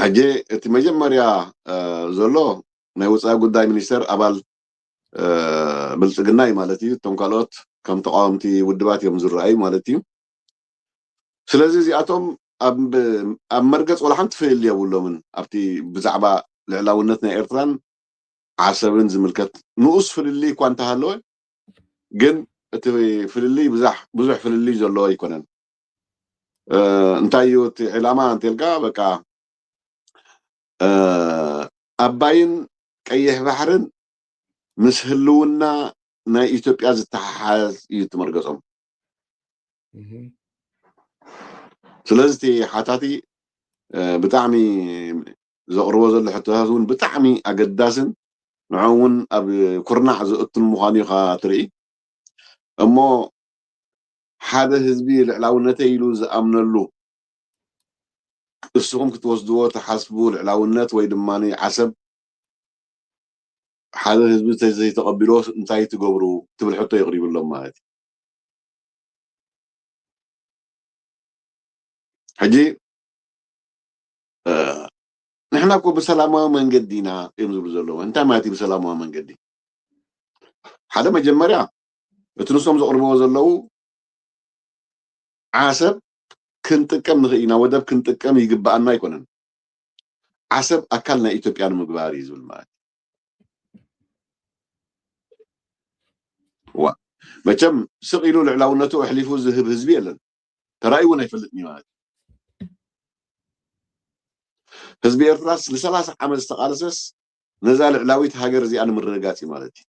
ሕጂ እቲ መጀመርያ ዘሎ ናይ ወፃኢ ጉዳይ ሚኒስተር ኣባል ብልፅግና እዩ ማለት እዩ። እቶም ካልኦት ከም ተቃወምቲ ውድባት እዮም ዝረኣዩ ማለት እዩ። ስለዚ እዚኣቶም ኣብ መርገፅ ወላ ሓንቲ ፍልልይ የብሎምን ኣብቲ ብዛዕባ ልዕላውነት ናይ ኤርትራን ዓሰብን ዝምልከት ንኡስ ፍልልይ እኳ እንተሃለወ ግን እቲ ፍልልይ ብዙሕ ፍልልይ ዘለዎ ኣይኮነን። እንታይ እዩ እቲ ዕላማ እንተልካ በቃ ኣባይን ቀይሕ ባሕርን ምስ ህልውና ናይ ኢትዮጵያ ዝተሓሓዝ እዩ እቲ መርገፆም። ስለዚ እቲ ሓታቲ ብጣዕሚ ዘቕርቦ ዘሎ ሕቶታት እውን ብጣዕሚ ኣገዳስን ንዕኡ እውን ኣብ ኩርናዕ ዘእቱን ምዃኑ ኢኻ ትርኢ። እሞ ሓደ ህዝቢ ልዕላውነተይ ኢሉ ዝኣምነሉ እስኹም ክትወስድዎ ትሓስቡ ልዕላውነት ወይ ድማ ዓሰብ ሓደ ህዝቢ ዘይተቐቢሎ እንታይ ትገብሩ ትብል ሕቶ የቕሪብሎም ማለት እዩ። ሕጂ ንሕና እኮ ብሰላማዊ መንገዲ ኢና እዮም ዝብሉ ዘለዉ። እንታይ ማለት እዩ ብሰላማዊ መንገዲ? ሓደ መጀመርያ እቲ ንሶም ዘቕርብዎ ዘለዉ ዓሰብ ክንጥቀም ንኽእል ኢና፣ ወደብ ክንጥቀም ይግብኣና ኣይኮነን። ዓሰብ ኣካል ናይ ኢትዮጵያ ንምግባር እዩ ዝብል ማለት እዩ። ዋ መቸም ስቕ ኢሉ ልዕላውነቱ ኣሕሊፉ ዝህብ ህዝቢ የለን። ተራእዩ እውን ኣይፈልጥን እዩ ማለት እዩ። ህዝቢ ኤርትራስ ንሰላሳ ዓመት ዝተቓለሰስ ነዛ ልዕላዊት ሃገር እዚኣ ንምርግጋፅ እዩ ማለት እዩ።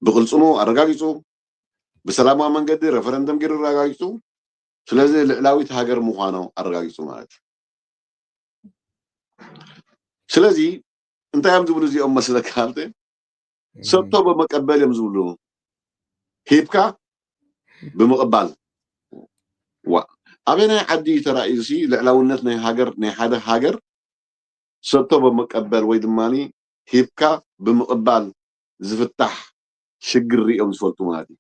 ብቕልፅሙ ኣረጋጊፁ ብሰላማዊ መንገዲ ሬፈረንደም ገይሩ ኣረጋጊጹ። ስለዚ ልዕላዊት ሃገር ምዃኑ ኣረጋጊጹ ማለት እዩ። ስለዚ እንታይ እዮም ዝብሉ እዚኦም መስለካ? ኣብቲ ሰጥቶ በመቀበል እዮም ዝብሉ። ሂብካ ብምቕባል። ዋ፣ ኣበናይ ዓዲ እዩ ተራእዩ ሲ ልዕላውነት ናይ ሃገር፣ ናይ ሓደ ሃገር ሰጥቶ በመቀበል ወይ ድማ ሂብካ ብምቕባል ዝፍታሕ ሽግር ሪኦም ዝፈልጡ ማለት እዩ።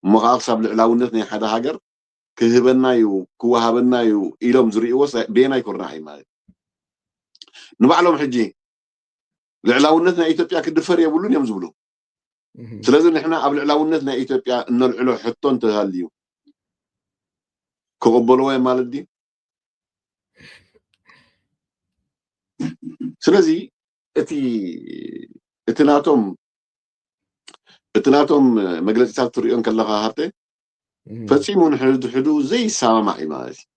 እሞ ከዓ ክሳብ ልዕላውነት ናይ ሓደ ሃገር ክህበና እዩ፣ ክወሃበና እዩ ኢሎም ዝርእይዎ ሳ-፣ ቤናይ ኩርናዕ እዩ ማለት እዩ። ንባዕሎም ሕጂ ልዕላውነት ናይ ኢትዮጵያ ክድፈር የብሉን እዮም ዝብሉ። እህ። ስለዚ ንሕና ኣብ ልዕላውነት ናይ ኢትዮጵያ እነልዕሎ ሕቶ እንተሃልዩ ክቕበልዎ እዮም ማለት ድዩ? ስለዚ እቲ፣ እቲ ናቶም፣ እቲ ናቶም መግለጺታት ትሪኦ እንከለኻ ሃብተ፣ እህ። ፈጺሙ ንሕድሕዱ ዘይሰማማዕ እዩ ማለት እዩ።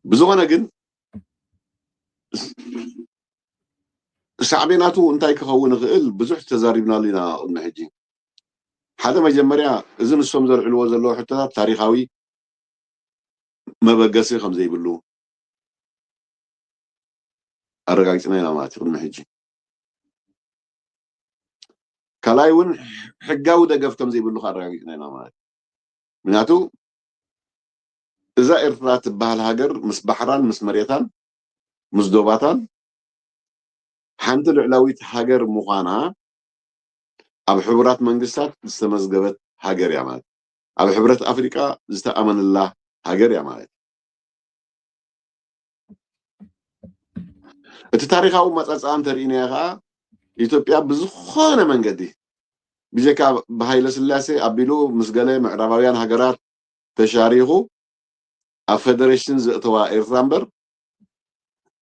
ብዝኾነ ግን ሳዕቤናቱ እንታይ ክኸውን ይኽእል ብዙሕ ተዛሪብናሉ ኢና ቅድሚ ሕጂ። ሓደ መጀመርያ እዚ ንሶም ዘልዕልዎ ዘለዉ ሕቶታት ታሪኻዊ መበገሲ ከም ዘይብሉ ኣረጋጊጽና ኢና ማለት እዩ ቅድሚ ሕጂ። ካልኣይ እውን ሕጋዊ ደገፍ ከም ዘይብሉ ኣረጋጊጽና ኢና ማለት እዩ። ምክንያቱ እዛ ኤርትራ ትበሃል ሃገር ምስ ባሕራን ምስ መሬታን ምስ ዶባታን ሓንቲ ልዕላዊት ሃገር ምዃና ኣብ ሕቡራት መንግስታት ዝተመዝገበት ሃገር እያ ማለት፣ ኣብ ሕብረት ኣፍሪቃ ዝተኣመነላ ሃገር እያ ማለት። እቲ ታሪኻዊ መጻጽኣ እንተርኢናዮ ከኣ ኢትዮጵያ ብዝኾነ መንገዲ ብጀካ ብሃይለ ስላሴ ኣቢሉ ምስ ገለ ምዕራባውያን ሃገራት ተሻሪኹ ኣብ ፌደሬሽን ዘእተዋ ኤርትራ እምበር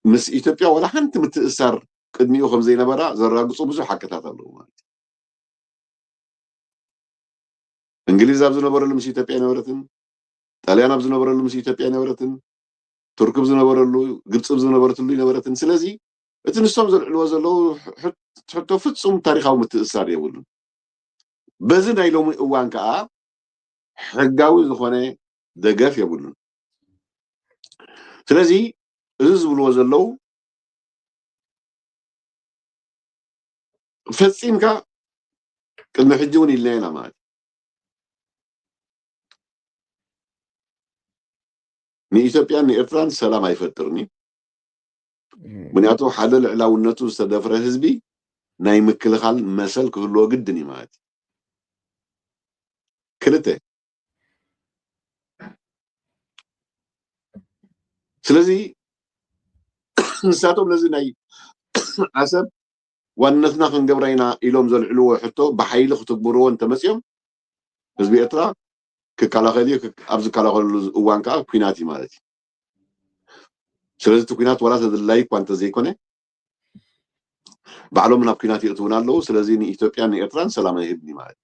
ምስ ኢትዮጵያ ዋላ ሓንቲ ምትእሳር ቅድሚኡ ከም ዘይነበራ ዘረጋግጹ ብዙሕ ሓቅታት ኣለዉ ማለት እዩ። እንግሊዝ ኣብ ዝነበረሉ ምስ ኢትዮጵያ ኣይነበረትን፣ ጣልያን ኣብ ዝነበረሉ ምስ ኢትዮጵያ ኣይነበረትን፣ ቱርክ ኣብ ዝነበረሉ፣ ግብፂ ኣብ ዝነበረትሉ ኣይነበረትን። ስለዚ እቲ ንሶም ዘልዕልዎ ዘለዉ ሕ-፣ ሕቶ ፍጹም ታሪኻዊ ምትእስሳር የብሉን። በዚ ናይ ሎሚ እዋን ከዓ ሕጋዊ ዝኾነ ደገፍ የብሉን። ስለዚ እዚ ዝብልዎ ዘለዉ ፈጺምካ ቅድሚ ሕጂ እውን ኢልና ኢና ማለት እዩ። ንኢትዮጵያን ንኤርትራን ሰላም ኣይፈጥርን እዩ። እም። ምክንያቱ ሓደ ልዕላውነቱ ዝተደፍረ ህዝቢ ናይ ምክልኻል መሰል ክህልዎ ግድን እዩ ማለት እዩ። ክልተ፣ ስለዚ ንሳቶም ነዚ ናይ ዓሰብ ዋንነትና ክንገብራ ኢና ኢሎም ዘልዕልዎ ሕቶ ብሓይሊ ክትግብርዎ እንተመፅዮም ህዝቢ ኤርትራ ክከላኸል እዩ። ክክ-፣ ኣብ ዝከላኸለሉ እዋን ከዓ ኲናት እዩ ማለት እዩ። ስለዚ እቲ ኲናት ዋላ ተደላዪ እኳ እንተዘይኮነ ባዕሎም ናብ ኲናት የእትውና ኣለዉ። ስለዚ ንኢትዮጵያን ንኤርትራን ሰላም ኣይህብን እዩ ማለት እዩ።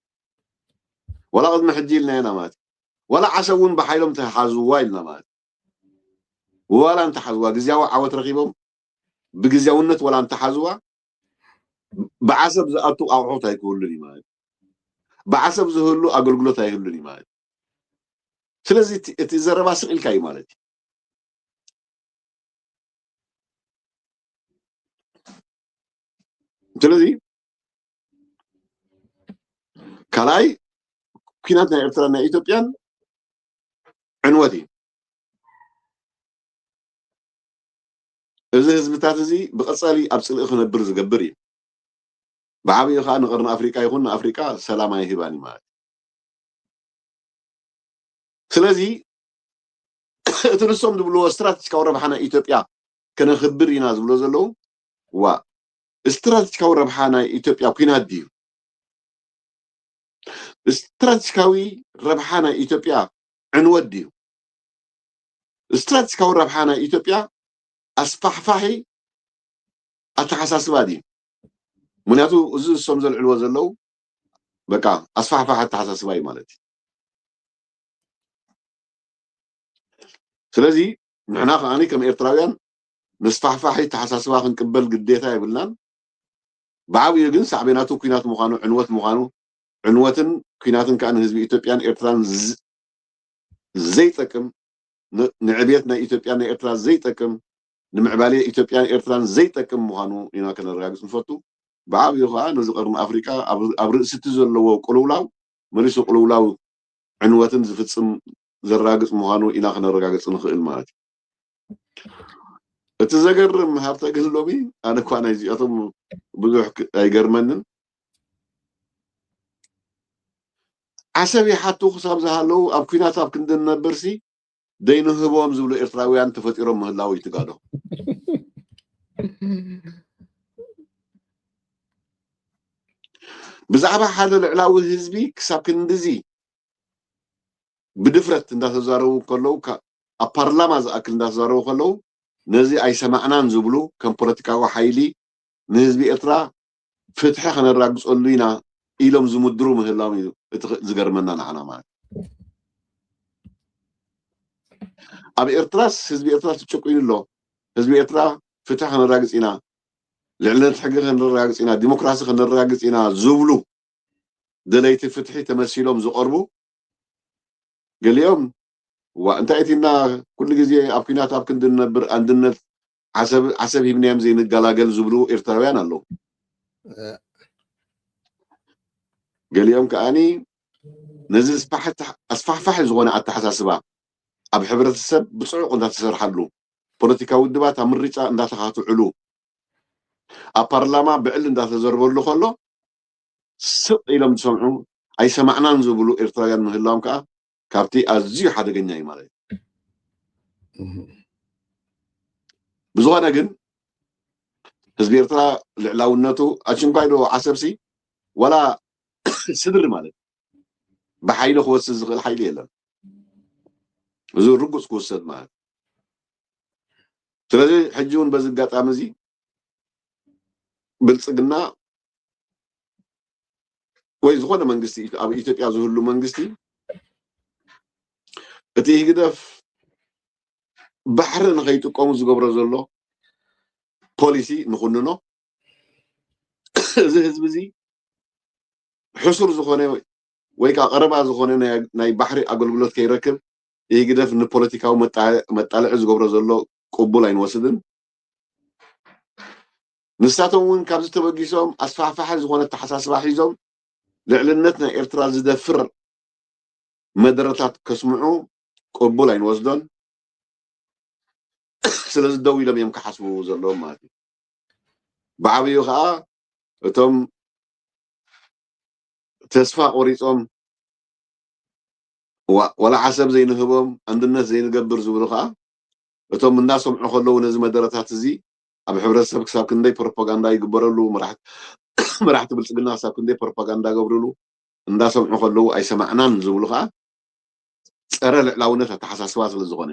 ዋላ ቅድሚ ሕጂ ኢልና ኢና ማለት እዩ። ዋላ ዓሰብ እውን ብሓይሎም ተሓዝዋ ኢልና ማለት እዩ። ዋላ እንተሓዝዋ፣ ግዝያዊ ዓወት ረኺቦም፣ ብግዝያውነት ዋላ እንተሓዝዋ፣ ብዓሰብ ዝኣቱ ኣቑሑት ኣይክህሉን እዩ ማለት እዩ። ብዓሰብ ዝህሉ ኣገልግሎት ኣይህሉን እዩ ማለት እዩ። ስለዚ እቲ፣ እቲ ዘረባ ስቕ ኢልካ እዩ ማለት እዩ። ስለዚ ካልኣይ ኲናት ናይ ኤርትራን ናይ ኢትዮጵያን ዕንወት እዩ። እዚ ህዝብታት እዚ ብቐጻሊ ኣብ ጽልኢ ክነብር ዝገብር እዩ። ብዓብዩ ከኣ ንቐርኒ ኣፍሪቃ ይኹን ንኣፍሪቃ ሰላም ኣይህባን እዩ ማለት እዩ። ስለዚ እቲ ንሶም ዝብልዎ ስትራቴጂካዊ ረብሓ ናይ ኢትዮጵያ ከነኽብር ኢና ዝብሎ ዘለዉ፣ ዋ፣ ስትራቴጂካዊ ረብሓ ናይ ኢትዮጵያ ኲናት ድዩ? ስትራቴጂካዊ ረብሓ ናይ ኢትዮጵያ ዕንወት ድዩ? ስትራቴጂካዊ ረብሓ ናይ ኢትዮጵያ ኣስፋሕፋሒ ኣተሓሳስባ ድዩ? ምክንያቱ እዚ ንሶም ዘልዕልዎ ዘለዉ በቃ ኣስፋሕፋሒ ኣተሓሳስባ እዩ ማለት እዩ። ስለዚ ንሕና ከኣ ከም ኤርትራውያን መስፋሕፋሒ ኣተሓሳስባ ክንቅበል ግዴታ የብልናን። ብዓብዩ ግን ሳዕቤናቱ ኲናት ምዃኑ፣ ዕንወት ምዃኑ፣ ዕንወትን ኲናትን ከዓ ንህዝቢ ኢትዮጵያን ኤርትራን ዝ- ዘይጠቅም፣ ን- ንዕብየት ናይ ኢትዮጵያን ናይ ኤርትራ ዘይጠቅም፣ ንምዕባለ ኢትዮጵያን ኤርትራን ዘይጠቅም ምዃኑ ኢና ከነረጋግጽ ንፈቱ። ብዓብዩ ከዓ ነዚ ቀርኒ ኣፍሪቃ ኣብ ኣብ ርእሲ እቲ ዘለዎ ቅልውላው መሊሱ ቅልውላው ዕንወትን ዝፍጽም ዘረጋግጽ ምዃኑ ኢና ከነረጋግጽ ንኽእል ማለት እዩ። እቲ ዘገርም ሃብተ ግን ሎሚ ኣነ እኳ ናይዚኣቶም ብዙሕ ክ- ኣይገርመንን። ዓሰብ ይሓቱ ክሳብ ዝሃለዉ ኣብ ኲናት ኣብ ክንዲ ንነብርሲ ደይንህቦም ዝብሉ ኤርትራውያን ተፈጢሮም ምህላው ይትጋዶ። ብዛዕባ ሓደ ልዕላዊ ህዝቢ ክሳብ ክንድዚ ብድፍረት እንዳተዛረቡ ከለዉ፣ ካ- ኣብ ፓርላማ ዝኣክል እንዳተዛረቡ ከለዉ፣ ነዚ ኣይሰማዕናን ዝብሉ ከም ፖለቲካዊ ሓይሊ ንህዝቢ ኤርትራ ፍትሒ ከነራግጸሉ ኢና ኢሎም ዝምድሩ ምህላዎም እዩ እቲ ክ- ዝገርመና ንዓና ማለት። ኣብ ኤርትራስ ህዝቢ ኤርትራ ተጨቁኑ ኣሎ። ህዝቢ ኤርትራ ፍትሒ ከነራግጽ ኢና፣ ልዕልነት ሕጊ ከነራግጽ ኢና፣ ዲሞክራሲ ከነራግጽ ኢና ዝብሉ ደለይቲ ፍትሒ ተመሲሎም ዝቐርቡ ገሊኦም፣ ዋ እንታይ እቲና ኩሉ ግዜ ኣብ ኲናት ኣብ ክንዲ ንነብር ኣንድነት ዓሰብ ዓሰብ ሂብናዮም ዘይንገላገል ዝብሉ ኤርትራውያን ኣለዉ። ገሊኦም ከዓኒ ነዚ ኣስፋሕፋሒ ዝኾነ ኣተሓሳስባ ኣብ ሕብረተሰብ ብፅዑቕ እንዳተሰርሓሉ፣ ፖለቲካዊ ውድባት ኣብ ምርጫ እንዳተኻትዕሉ፣ ኣብ ፓርላማ ብዕል እንዳተዘርበሉ ከሎ ስቕ ኢሎም ዝሰምዑ ኣይሰማዕናን ዝብሉ ኤርትራውያን ምህላዎም ከዓ ካብቲ ኣዝዩ ሓደገኛ እዩ ማለት እዩ። ብዝኾነ ግን ህዝቢ ኤርትራ ልዕላውነቱ ኣሽንኳይ ዶ ዓሰብሲ ዋላ ስድሪ ማለት ብሓይሊ ክወስድ ዝኽእል ሓይሊ የለን። እዚ ርጉፅ ክውሰድ ማለት። ስለዚ ሕጂ እውን በዚ ኣጋጣሚ እዚ ብልፅግና ወይ ዝኾነ መንግስቲ ኣብ ኢትዮጵያ ዝህሉ መንግስቲ እቲ ህግደፍ ባሕሪ ንኸይጥቀሙ ዝገብሮ ዘሎ ፖሊሲ ንኹንኖ። እዚ ህዝቢ እዚ ሕሱር ዝኾነ ወይ ከዓ ቀረባ ዝኾነ ናይ ባሕሪ ኣገልግሎት ከይረክብ ኢህግደፍ ንፖለቲካዊ መጣልዒ ዝገብሮ ዘሎ ቅቡል ኣይንወስድን። ንሳቶም እውን ካብዚ ተበጊሶም ኣስፋሕፋሒ ዝኾነ ኣተሓሳስባ ሒዞም ልዕልነት ናይ ኤርትራ ዝደፍር መደረታት ከስምዑ ቅቡል ኣይንወስዶን። ስለዚ ደው ኢሎም እዮም ክሓስቡ ዘለዎም ማለት እዩ። ብዓብዩ ከዓ እቶም ተስፋ ቆሪፆም ዋላ ዓሰብ ዘይንህቦም ኣንድነት ዘይንገብር ዝብሉ ከዓ እቶም እንዳሰምዑ ከለዉ ነዚ መደረታት እዚ ኣብ ሕብረተሰብ ክሳብ ክንደይ ፕሮፓጋንዳ ይግበረሉ፣ መራሕቲ ብልፅግና ክሳብ ክንደይ ፕሮፓጋንዳ ገብርሉ እንዳሰምዑ ከለዉ ኣይሰማዕናን ዝብሉ ከዓ ፀረ ልዕላውነት ኣተሓሳስባ ስለ ዝኾነ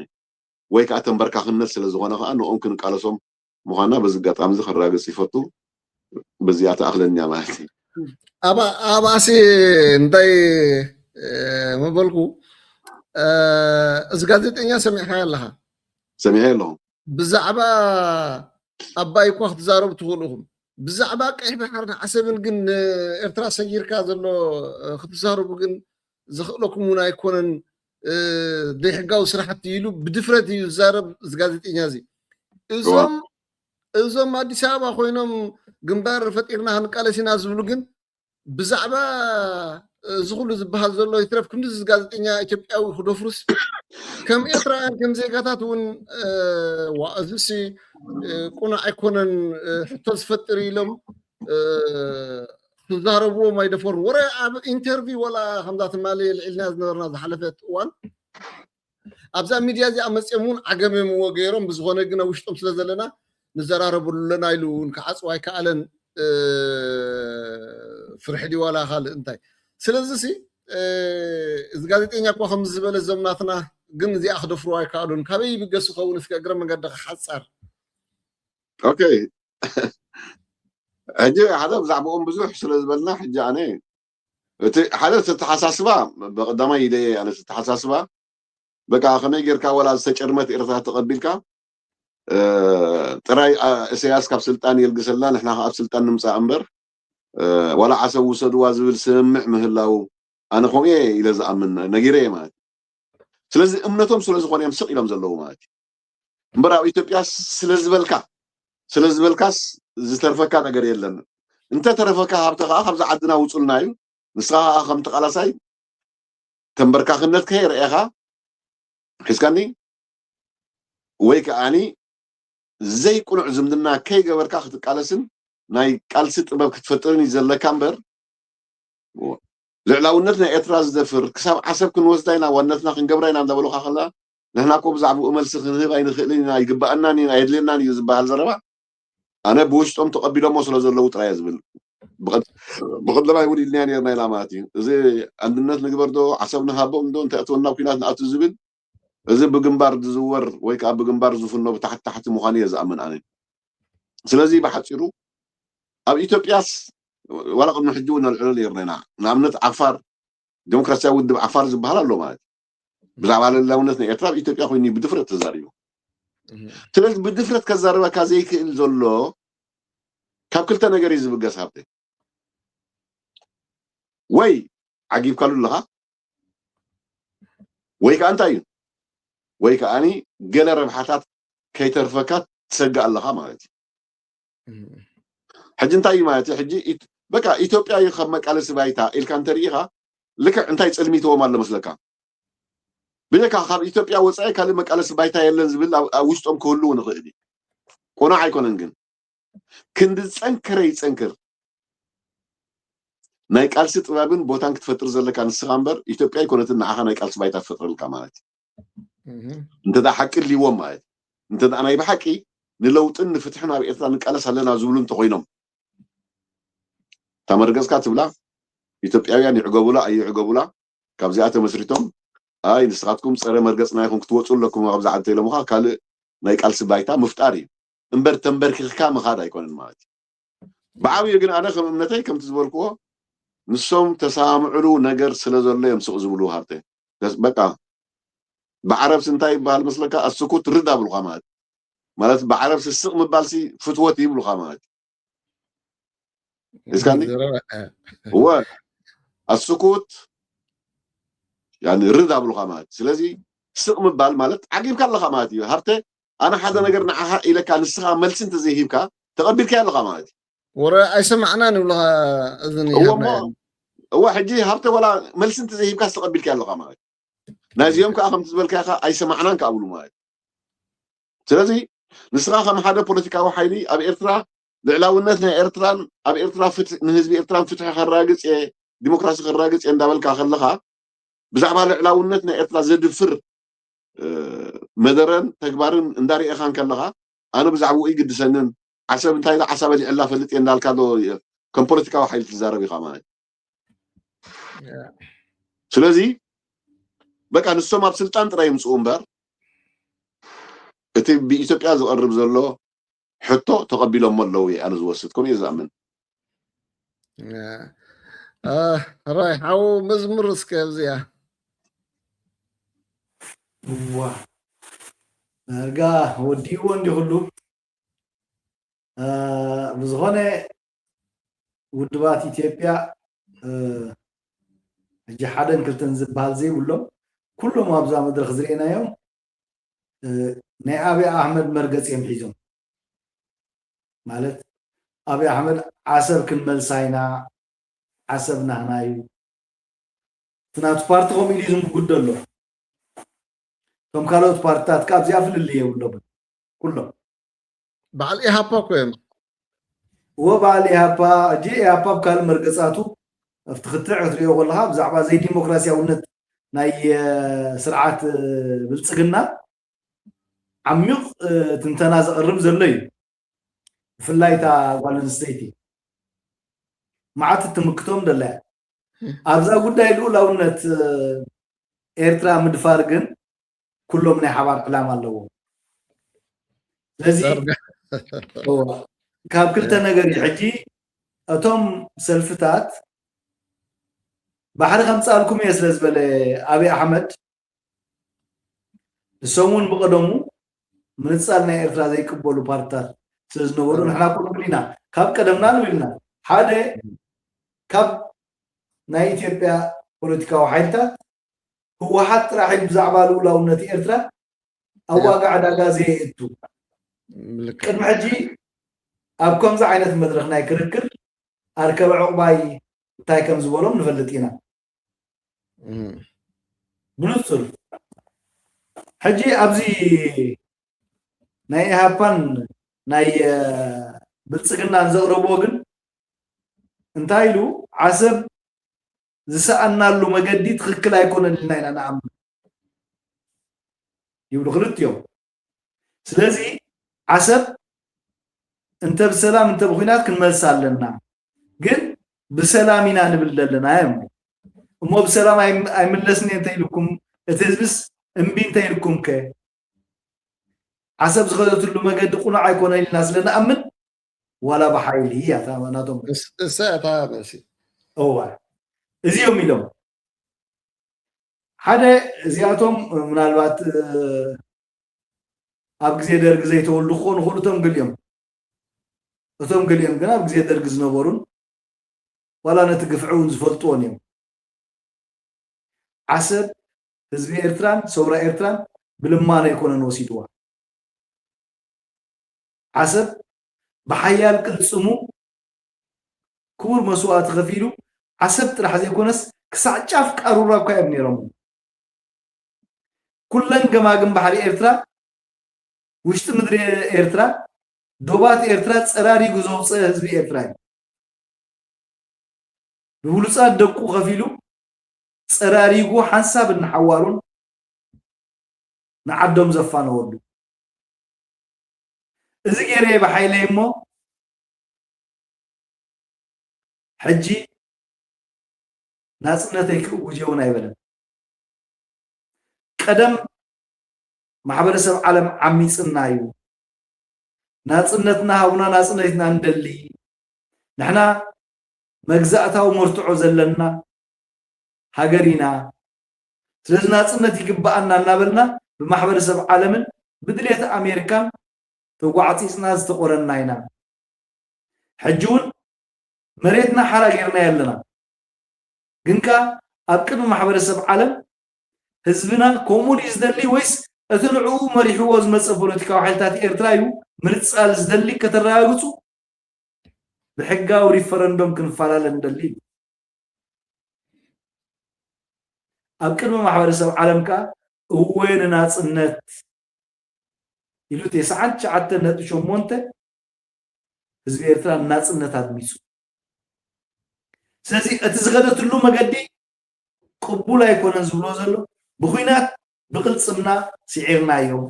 ወይ ከዓ ተንበርካኽነት ስለ ዝኾነ ከዓ ንኦም ክንቃለሶም ምዃንና በዚ ኣጋጣሚ እዚ ከረጋግፅ ይፈቱ። በዚኣ ትኣኽለኒ እያ ማለት እዩ። ኣባሲ እንታይ ምበልኩ፣ እዚ ጋዜጠኛ ሰሚዕካ ኣለኻ? ሰሚዐ ኣለኹ። ብዛዕባ ኣባይ እኳ ክትዛረቡ ትኽእሉ ኢኹም። ብዛዕባ ቀይሕ ባሕርን ዓሰብን ግን ንኤርትራ ሰጊርካ ዘሎ ክትዛረቡ ግን ዘኽእለኩም እውን ኣይኮነን። ዘይሕጋዊ ስራሕቲ ኢሉ ብድፍረት እዩ ዝዛረብ እዚ ጋዜጠኛ እዚ። እዞም እዞም ኣዲስ ኣበባ ኮይኖም ግንባር ፈጢርና ክንቃለስ ኢና ዝብሉ ግን ብዛዕባ እዚ ኩሉ ዝበሃል ዘሎ ይትረፍ ክንዲ እዚ ጋዜጠኛ ኢትዮጵያዊ ክደፍሩስ ከም ኤርትራውያን ከም ዜጋታት እውን ዋ እዚሲ ቁኑዕ ኣይኮነን፣ ሕቶ ዝፈጥር ኢሎም ክዛረብዎም ኣይደፈሩን። ወረ ኣብ ኢንተርቪው ወላ ከምዛ ትማሊ ልዕልና ዝነበርና ዝሓለፈት እዋን ኣብዛ ሚድያ እዚኣ መፅኦም እውን ዓገም እዮም እዎ ገይሮም። ብዝኾነ ግን ኣብ ውሽጦም ስለ ዘለና ንዘራረብሉ ኣለና ኢሉ እውን ክዓፅዋ ኣይከኣለን። ፍርሒ ድዩ ዋላ ካልእ እንታይ? ስለዚ ሲ እዚ ጋዜጠኛ እኳ ከምዚ ዝበለ እዞም ናትና ግን እዚኣ ክደፍርዋ ኣይከኣሉን። ካበይ ይብገስ ይኸውን? እስከ እግረ መንገድኻ ሓፃር። ኦኬ ሕጂ ሓደ ብዛዕባኦም ብዙሕ ስለ ዝበልና ሕጂ ኣነ እቲ ሓደ ተተሓሳስባ ብቀዳማይ ኢለ ኣነ ተተሓሳስባ በቃ ከመይ ጌርካ ወላ ዝተጨርመት ኤርትራ ተቐቢልካ ጥራይ እሰያስ ካብ ስልጣን የልግሰልና ንሕና ኣብ ስልጣን ንምፃእ እምበር ዋላ ዓሰብ ውሰድዋ ዝብል ስምምዕ ምህላው ኣነ ከምኡ እየ ኢለ ዝኣምን ነጊረ እየ ማለት እዩ። ስለዚ እምነቶም ስለ ዝኾነ እዮም ስቕ ኢሎም ዘለዉ ማለት እዩ። እምበር ኣብ ኢትዮጵያ ስለ ዝበልካ ስለ ዝበልካስ ዝተርፈካ ነገር የለን። እንተ ተረፈካ ሃብተ ከዓ ካብዚ ዓድና ውፁልና እዩ። ንስኻ ከዓ ከም ተቃላሳይ ተንበርካኽነት ከይረኤኻ ሒዝካኒ ወይ ከዓኒ ዘይቅኑዕ ዝምድና ከይገበርካ ክትቃለስን ናይ ቃልሲ ጥበብ ክትፈጥርን እዩ ዘለካ እምበር ልዕላውነት ናይ ኤርትራ ዝደፍር ክሳብ ዓሰብ ክንወስዳ ኢና ዋነትና ክንገብራ ኢና እንዳበሉካ ከላ ንሕና እኮ ብዛዕባኡ መልሲ ክንህብ ኣይንኽእልን ኢና ኣይግባኣናን እዩ ኣየድልየናን እዩ ዝበሃል ዘረባ ኣነ ብውሽጦም ተቐቢሎሞ ስለ ዘለዉ ጥራይ እየ ዝብል። ብቐዳማይ እውን ኢልናዮ ነርና ኢና ማለት እዩ። እዚ ኣንድነት ንግበር ዶ ዓሰብ ንሃቦም ዶ እንታይ እትወና ኩናት ንኣቱ ዝብል እዚ ብግንባር ዝዝወር ወይ ከዓ ብግንባር ዝፍኖ ብታሕቲ ታሕቲ ምዃኑ እየ ዝኣምን ኣነ። ስለዚ ብሓፂሩ ኣብ ኢትዮጵያስ ዋላ ቅድሚ ሕጂ እውን ነልዕሎ ነርና ኢና። ንኣብነት ዓፋር ዲሞክራሲያዊ ውድብ ዓፋር ዝበሃል ኣሎ ማለት እዩ። ብዛዕባ ልዕላውነት ናይ ኤርትራ ኣብ ኢትዮጵያ ኮይኑ ብድፍረት ተዛሪቡ። ስለዚ ብድፍረት ከዛርበካ ዘይክእል ዘሎ ካብ ክልተ ነገር እዩ ዝብገስ ሃብተ ወይ ዓጊብካሉ ኣለኻ ወይ ከዓ እንታይ እዩ ወይ ከዓኒ ገለ ረብሓታት ከይተርፈካ ትሰግእ ኣለኻ ማለት እዩ። ሕጂ እንታይ እዩ ማለት እዩ? ሕጂ በቃ ኢትዮጵያ እዩ ካብ መቃለሲ ባይታ ኢልካ እንተርኢኻ ልክዕ እንታይ ፅልሚትዎም ኣሎ መስለካ? ብጀካ ካብ ኢትዮጵያ ወፃኢ ካልእ መቃለሲ ባይታ የለን ዝብል ኣብ ውሽጦም ክህልው ንኽእል እዩ። ቁኑዕ ኣይኮነን ግን ክንዲ ዝፀንከረ ይፀንክር ናይ ቃልሲ ጥበብን ቦታን ክትፈጥር ዘለካ ንስኻ እምበር ኢትዮጵያ ኣይኮነትን ንዓኻ ናይ ቃልሲ ባይታ ትፈጥረልካ ማለት እዩ። እንተ ሓቂ ሊዎም ማለት እንተ ናይ ብሓቂ ንለውጥን ንፍትሕን ኣብ ኤርትራ ንቃለስ ኣለና ዝብሉ እንተኮይኖም እታ መርገፅካ ትብላ ኢትዮጵያውያን ይዕገቡላ ኣይዕገቡላ ካብዚኣ ተመስሪቶም ኣይ ንስኻትኩም ፀረ መርገፅና ይኹን ክትወፁ ኣለኩም ካብዚ ዓዲ ኢሎምኻ ካልእ ናይ ቃልሲ ባይታ ምፍጣር እዩ እምበር ተንበርኪኽካ ምኻድ ኣይኮነን ማለት እዩ። ብዓብዩ ግን ኣነ ከም እምነተይ ከምቲ ዝበልክዎ ንሶም ተሰማምዕሉ ነገር ስለ ዘሎ እዮም ስቕ ዝብሉ ሃብተ በቃ ብዓረብሲ እንታይ ይበሃል መስለካ ኣስኩት ርድ ኣብሉካ ማለት ማለት ብዓረብሲ ስቕ ምባልሲ ፍትወት ይብሉካ ማለት እስካኒ እወ ኣስኩት ርድ ኣብሉካ ማለት ስለዚ ስቕ ምባል ማለት ዓጊብካ ኣለካ ማለት እዩ ሃብተ ኣነ ሓደ ነገር ንዓኻ ኢለካ ንስኻ መልሲ እንተዘይሂብካ ተቐቢልካ ኣለኻ ማለት እዩ ወረ ኣይሰማዕናን ይብሉኻ እዝን እወ ሕጂ ሃብተ ወላ መልሲ እንተዘይሂብካ ተቐቢልካ ኣለኻ ማለት ናይዚኦም ከዓ ከምቲ ዝበልካ ኢኻ ኣይሰማዕናን ክኣብሉ ማለት ስለዚ ንስኻ ከም ሓደ ፖለቲካዊ ሓይሊ ኣብ ኤርትራ ልዕላውነት ናይ ኤርትራን ኣብ ኤርትራ ንህዝቢ ኤርትራን ፍትሒ ከራግፅ እየ ዲሞክራሲ ከራግፅ እየ እንዳበልካ ከለኻ ብዛዕባ ልዕላውነት ናይ ኤርትራ ዘድፍር መደረን ተግባርን እንዳርኤኻን ከለኻ ኣነ ብዛዕባኡ ይግድሰንን ዓሰብ እንታይ ዓሳ በሊዕላ ፈልጥ እየ እንዳልካ ዶ ከም ፖለቲካዊ ሓይሊ ትዛረብ ኢኻ ማለት ስለዚ በቃ ንሶም ኣብ ስልጣን ጥራይ ይምፅኡ እምበር እቲ ብኢትዮጵያ ዝቐርብ ዘሎ ሕቶ ተቐቢሎሞ ኣለዉ ኣነ ዝወስድ ከምኡ እየ ዝኣምን ራይ ሓው መዝሙር እስከ ኣብዚኣ እዋ ዳርጋ ወዲእዎ እንዲ ኩሉ ብዝኾነ ውድባት ኢትዮጵያ ሕጂ ሓደን ክልተን ዝበሃል ዘይብሎም ኩሎም ኣብዛ መድረክ ዝርኤናዮም ናይ ኣብይ ኣሕመድ መርገፂ እዮም ሒዞም ማለት ኣብይ ኣሕመድ ዓሰብ ክንመልሳ ኢና ዓሰብ ናህና እዩ እቲ ናቱ ፓርቲ ከምኡ ኢሉ ዝምጉድ ዘሎ እቶም ካልኦት ፓርትታት ከዓ ኣብዚኣ ፍልልይ የብሎምን ኩሎም በዓል ኢሃፓ እኮ እዮም እወ በዓል ኢሃፓ እጂ ኢሃፓ ኣብ ካልእ መርገፃቱ ኣብቲ ክትዕ ክትሪኦ ከለካ ብዛዕባ ዘይዲሞክራሲያውነት ናይ ስርዓት ብልፅግና ዓሚቕ ትንተና ዘቕርብ ዘሎ እዩ ብፍላይ እታ ጓል ኣንስተይቲ መዓት ትምክቶም ደለያ ኣብዛ ጉዳይ ልኡላውነት ኤርትራ ምድፋር ግን ኩሎም ናይ ሓባር ዕላማ ኣለዎም ስለዚ ካብ ክልተ ነገር እዩ ሕጂ እቶም ሰልፍታት ባሕሪ ከምፃልኩም እየ ስለ ዝበለ ኣብይ ኣሕመድ ንሶም እውን ብቀደሙ ምንፃል ናይ ኤርትራ ዘይቅበሉ ፓርትታት ስለ ዝነበሩ ንሕና ኮንኩል ኢና ካብ ቀደምና ንብልና ሓደ ካብ ናይ ኢትዮጵያ ፖለቲካዊ ሓይልታት ህወሓት ጥራሕ እዩ ብዛዕባ ልኡላውነት ኤርትራ ኣብ ዋጋ ዕዳጋ ዘየእቱ። ቅድሚ ሕጂ ኣብ ከምዚ ዓይነት መድረኽ ናይ ክርክር ኣርከበ ዕቑባይ እንታይ ከም ዝበሎም ንፈልጥ ኢና። ብንጹር ሕጂ ኣብዚ ናይ ኢሃፓን ናይ ብልጽግናን ዘቕረብዎ ግን እንታይ ኢሉ፣ ዓሰብ ዝሰኣናሉ መገዲ ትኽክል ኣይኮነን ኢልና ኢና ንኣምን ይብሉ ክልቲኦም። ስለዚ ዓሰብ እንተ ብሰላም እንተ ብኩናት ክንመልሳ ኣለና፣ ግን ብሰላም ኢና ንብል ዘለና እዮም። እሞ ብሰላም ኣይምለስን እንተ ኢልኩም፣ እቲ ህዝብስ እምቢ እንተ ኢልኩም ከ? ዓሰብ ዝኸደትሉ መገዲ ቁኑዕ ኣይኮነን ኢልና ስለ ንኣምን ዋላ ብሓይሊ እያ እታ ናቶም። እሳ እታ መልሲ። እዋ እዚኦም ኢሎም ሓደ እዚኣቶም ምናልባት ኣብ ግዜ ደርጊ ዘይተወልዱ ክኾኑ ይኽእሉ እቶም ገሊኦም። እቶም ገሊኦም ግን ኣብ ግዜ ደርጊ ዝነበሩን ዋላ ነቲ ግፍዒ እውን ዝፈልጥዎን እዮም። ዓሰብ ህዝቢ ኤርትራን ሰውራ ኤርትራን ብልማኖ ኣይኮነን ወሲድዋ። ዓሰብ ብሓያል ቅልጽሙ ክቡር መስዋእቲ ከፊሉ ዓሰብ ጥራሕ ዘይኮነስ ክሳዕ ጫፍ ቃሩራ እኳ እዮም ነይሮም። ኩለን ገማግም ባሕሪ ኤርትራ፣ ውሽጢ ምድሪ ኤርትራ፣ ዶባት ኤርትራ ጸራሪጉ ዘውፀ ህዝቢ ኤርትራ እዩ። ብብሉፃት ደቁ ከፊሉ ጸራሪጉ ሓንሳብ እናሓዋሩን ንዓዶም ዘፋነወሉ። እዚ ገይረ ብሓይለይ እሞ ሕጂ ናጽነተይ ክእውጅ እውን ኣይበለን። ቀደም ማሕበረሰብ ዓለም ዓሚጽና እዩ፣ ናጽነትና ሃቡና፣ ናጽነትና ንደሊ፣ ንሕና መግዛእታዊ መርትዖ ዘለና ሃገር ኢና፣ ስለዚ ናጽነት ይግበኣና እናበልና ብማሕበረሰብ ዓለምን ብድሌት ኣሜሪካን ተጓዕፂፅና ዝተቆረና ኢና። ሕጂ እውን መሬትና ሓራ ጌርናዮ ኣለና። ግን ከኣ ኣብ ቅድሚ ማሕበረሰብ ዓለም ህዝብና ከምኡ ድዩ ዝደሊ ወይስ እቲ ንዕኡ መሪሕዎ ዝመፀ ፖለቲካዊ ሓይልታት ኤርትራ እዩ ምርፃል ዝደሊ ከተረጋግፁ ብሕጋዊ ሪፈረንዶም ክንፈላለ ንደሊ። ኣብ ቅድሚ ማሕበረሰብ ዓለም ከኣ እወ ንናፅነት ኢሉ ተስዓን ትሽዓተን ነጥቢ ሸሞንተ ህዝቢ ኤርትራ ንናፅነት ኣድሚፁ። ስለዚ እቲ ዝኸደትሉ መገዲ ቅቡል ኣይኮነን ዝብሎ ዘሎ ብኹናት ብቅልፅምና ስዒርናዮም።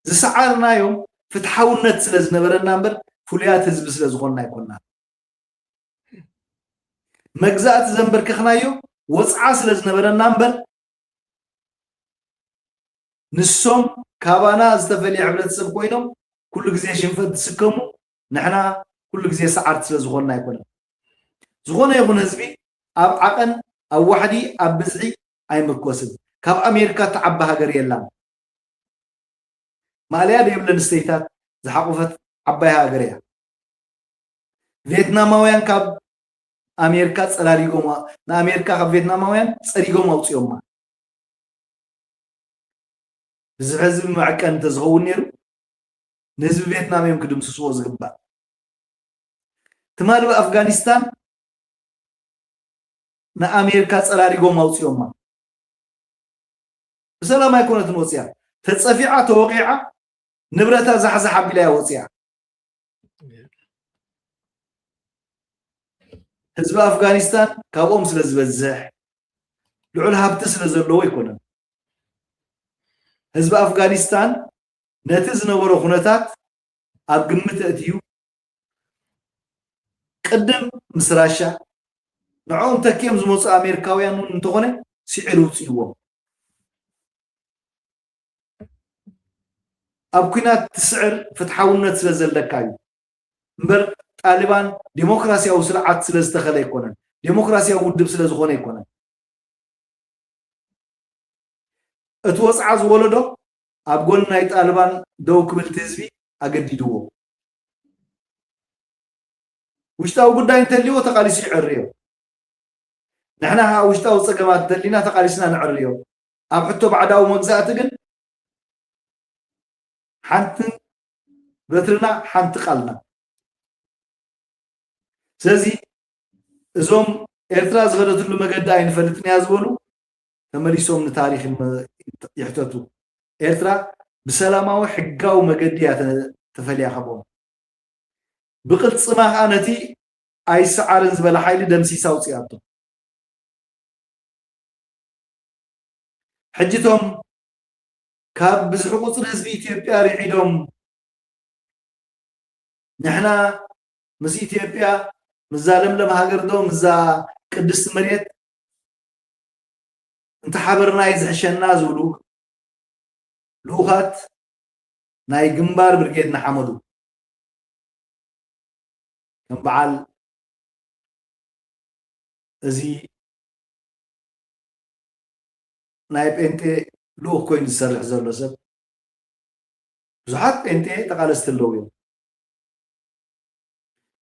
ዝሰዓርናዮም ፍትሓውነት ስለ ዝነበረና እምበር ፍሉያት ህዝቢ ስለ ዝኾንና ኣይኮንና። መግዛእቲ ዘንበርከኽናዮ ወፅዓ ስለ ዝነበረና እምበር ንሶም ካባና ዝተፈልየ ሕብረተሰብ ኮይኖም ኩሉ ግዜ ሽንፈት ዝስከሙ ንሕና ኩሉ ግዜ ሰዓርቲ ስለ ዝኾንና ኣይኮነን። ዝኾነ ይኹን ህዝቢ ኣብ ዓቐን ኣብ ዋሕዲ ኣብ ብዝሒ ኣይምርኮስን። ካብ ኣሜሪካ እትዓቢ ሃገር የላን። ማእለያ ዘይብለን ስተይታት ዝሓቆፈት ዓባይ ሃገር እያ። ቬትናማውያን ካብ ኣሜሪካ ጸራሪጎም ንኣሜሪካ ካብ ቬትናማውያን ጸሪጎም ኣውፅኦማ። ብዝሒ ህዝቢ መዐቀኒ እንተዝኸውን ነይሩ ንህዝቢ ቬትናም እዮም ክድምስስዎ ዝግባእ። ትማሊ ብኣፍጋኒስታን ንኣሜሪካ ጸራሪጎም ኣውፅኦማ። ብሰላም ኣይኮነትን ወፂኣ፣ ተፀፊዓ ተወቂዓ ንብረታ ዛሕዛሕ ኣቢላ እያ ወፂኣ። ህዝቢ ኣፍጋኒስታን ካብኦም ስለ ዝበዝሕ ልዑል ሃብቲ ስለ ዘለዎ ኣይኮነን። ህዝቢ ኣፍጋኒስታን ነቲ ዝነበሮ ኩነታት ኣብ ግምት ኣእትዩ ቅድም ምስ ራሻ ንዕኦም ተኪኦም ዝመፁ ኣሜሪካውያን እውን እንተኾነ ስዒሩ ውፅእዎም። ኣብ ኩናት ትስዕር ፍትሓውነት ስለ ዘለካ እዩ እምበር ጣሊባን ዴሞክራሲያዊ ስርዓት ስለ ዝተኸለ ኣይኮነን፣ ዴሞክራሲያዊ ውድብ ስለ ዝኾነ ኣይኮነን። እቲ ወፅዓ ዝወለዶ ኣብ ጎኒ ናይ ጣሊባን ደው ክብል እቲ ህዝቢ ኣገዲድዎ። ውሽጣዊ ጉዳይ እንተልዎ ተቓሊሱ ይዕርዮ። ንሕና ከዓ ውሽጣዊ ፀገማት እንተሊና ተቓሊስና ንዕርዮ። ኣብ ሕቶ ባዕዳዊ መግዛእቲ ግን ሓንቲ በትርና ሓንቲ ቃልና። ስለዚ እዞም ኤርትራ ዝኸደትሉ መገዲ ኣይንፈልጥን እያ ዝበሉ ተመሊሶም ንታሪኽ ይመ- ይሕተቱ። ኤርትራ ብሰላማዊ ሕጋዊ መገዲ እያ ተ- ተፈልያ ካብኦም። ብቕልጽማ ከዓ ነቲ ኣይሰዓርን ዝበለ ሓይሊ ደምሲሳ ኣውፂኣቶ። ሕጂ እቶም ካብ ብዝሒ ቁፅሪ ህዝቢ ኢትዮጵያ ርዒዶም ንሕና ምስ ኢትዮጵያ ምስዛ ለምለም ሃገር ዶ ምስዛ ቅድስቲ መሬት እንተሓበርና እዩ ዝሕሸና ዝብሉ ልኡኻት ናይ ግንባር ብርጌድ ንሓመዱ ከም በዓል እዚ ናይ ጴንጤ ልኡኽ ኮይኑ ዝሰርሕ ዘሎ ሰብ ብዙሓት ጴንጤ ተቓለስቲ ኣለዉ እዮም።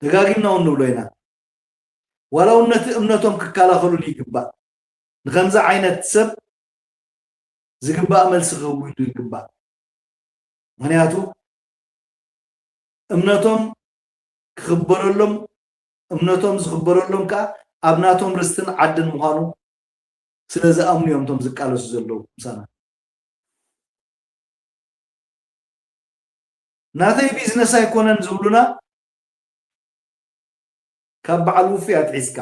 ደጋጊምና እውን ንብሎ ኢና። ዋላ እውን ነቲ እምነቶም ክከላኸሉሉ ይግባእ። ንከምዚ ዓይነት ሰብ ዝግባእ መልሲ ክህቡ ይግባእ። ምክንያቱ እምነቶም ክኽበረሎም፣ እምነቶም ዝኽበረሎም ከዓ ኣብ ናቶም ርስትን ዓድን ምዃኑ ስለ ዝኣምኑ እዮም እቶም ዝቃለሱ ዘለዉ ምሳና። ናተይ ቢዝነስ ኣይኮነን ዝብሉና ካብ በዓል ውፉይ ኣትሒዝካ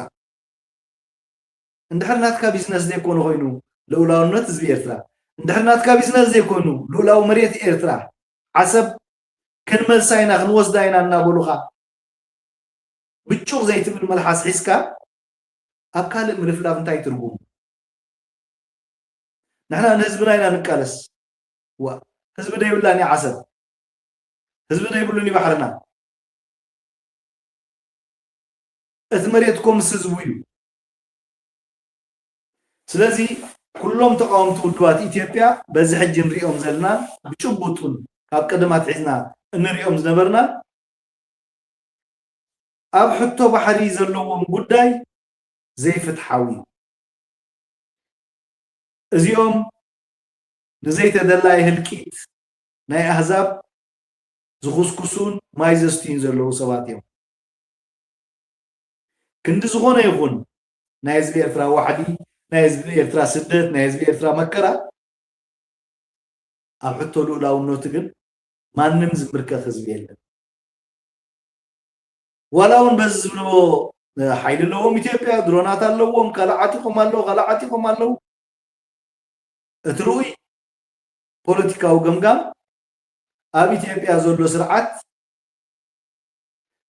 እንድሕር ናትካ ቢዝነስ ዘይኮነ ኮይኑ ልኡላውነት ህዝቢ ኤርትራ እንድሕር ናትካ ቢዝነስ ዘይኮይኑ ልኡላዊ መሬት ኤርትራ ዓሰብ ክንመልሳ ኢና ክንወስዳ ኢና እናበሉኻ ብጩቕ ዘይትብል መልሓስ ሒዝካ ኣብ ካልእ ምልፍላፍ እንታይ ትርጉም? ንሕና ንህዝብና ኢና ንቃለስ። ዋ ህዝቢ ደይብላን እዩ ዓሰብ፣ ህዝቢ ደይብሉን እዩ ባሕርና። እቲ መሬት እኮ ምስ ህዝቡ እዩ። ስለዚ ኩሎም ተቃወምቲ ውድባት ኢትዮጵያ በዚ ሕጂ ንሪኦም ዘለና ብጭቡጡን ካብ ቀደም ኣትሒዝና እንሪኦም ዝነበርና ኣብ ሕቶ ባሕሪ ዘለዎም ጉዳይ ዘይፍትሓዊ እዩ። እዚኦም ንዘይተደላይ ህልቂት ናይ ኣህዛብ ዝኹስኩሱን ማይ ዘስትዩን ዘለዉ ሰባት እዮም። ክንዲ ዝኾነ ይኹን ናይ ህዝቢ ኤርትራ ዋሕዲ፣ ናይ ህዝቢ ኤርትራ ስደት፣ ናይ ህዝቢ ኤርትራ መከራ ኣብ ሕቶ ልኡላውነቱ ግን ማንም ዝምርከኽ ህዝቢ የለን። ዋላ እውን በዚ ዝብልዎ ሓይሊ ኣለዎም ኢትዮጵያ፣ ድሮናት ኣለዎም፣ ካልእ ዓጢቖም ኣለዉ፣ ካልእ ዓጢቖም ኣለዉ። እቲ ርኡይ ፖለቲካዊ ገምጋም ኣብ ኢትዮጵያ ዘሎ ስርዓት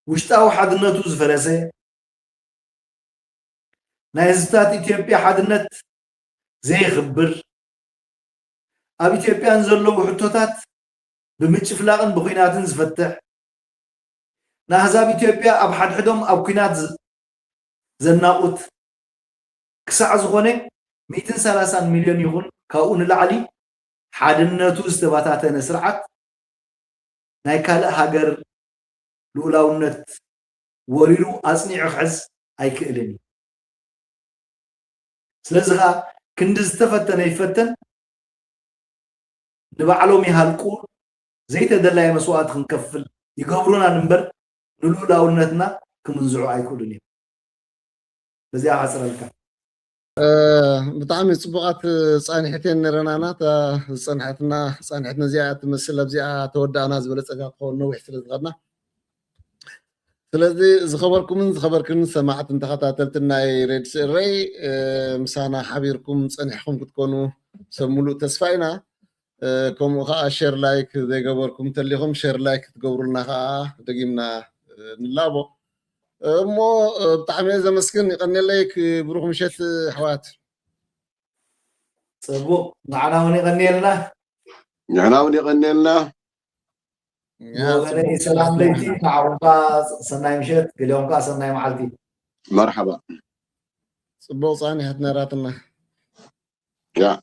ውሽጣዊ ሓድነቱ ዝፈረሰ ናይ ህዝብታት ኢትዮጵያ ሓድነት ዘየኽብር ኣብ ኢትዮጵያ ንዘለዉ ሕቶታት ብምጭፍላቕን ብኲናትን ዝፈትሕ ንኣህዛብ ኢትዮጵያ ኣብ ሓድሕዶም ኣብ ኲናት ዘናቑት ክሳዕ ዝኾነ ሚእትን ሰላሳን ሚልዮን ይኹን ካብኡ ንላዕሊ ሓድነቱ ዝተበታተነ ስርዓት ናይ ካልእ ሃገር ልኡላውነት ወሪሩ ኣፅኒዑ ክሕዝ ኣይክእልን እዩ። ስለዚ ከዓ ክንዲ ዝተፈተነ ይፈተን ንባዕሎም ይሃልቁ ዘይተደላየ መስዋእቲ ክንከፍል ይገብሩና እምበር ንልኡላውነትና ክምንዝዑ ኣይክእሉን እዮም። በዚኣ ሓፅረልካ። ብጣዕሚ ፅቡቃት ፃንሒት እየን ነረናና እታ ዝፀንሐትና ፃንሒት ነዚኣ ትመስል ኣብዚኣ ተወዳእና ዝበለፀጋ ክኸውን ነዊሕ ስለ ዝኸድና ስለዚ ዝኸበርኩምን ዝኸበርክን ሰማዕትን ተኸታተልትን ናይ ሬድ ስእረይ ምሳና ሓቢርኩም ፀኒሕኩም ክትኮኑ ሰብ ሙሉእ ተስፋ ኢና ከምኡ ከዓ ሸር ላይክ ዘይገበርኩም እንተሊኹም ሸር ላይክ ክትገብሩልና ከዓ ደጊምና ንላቦ እሞ ብጣዕሚ እየ ዘመስግን ይቀኒለይ ብሩክ ምሸት ኣሕዋት ፅቡቅ ንዓና እውን ይቀኒልና ንሕና እውን ይቀኒልና ወገነይ ሰላም ለይቲ ንዓኹም ከዓ ሰናይ ምሸት ገሊኦም ከዓ ሰናይ መዓልቲ መርሓባ ፅቡቅ ፃኒሐት ነራትና ያ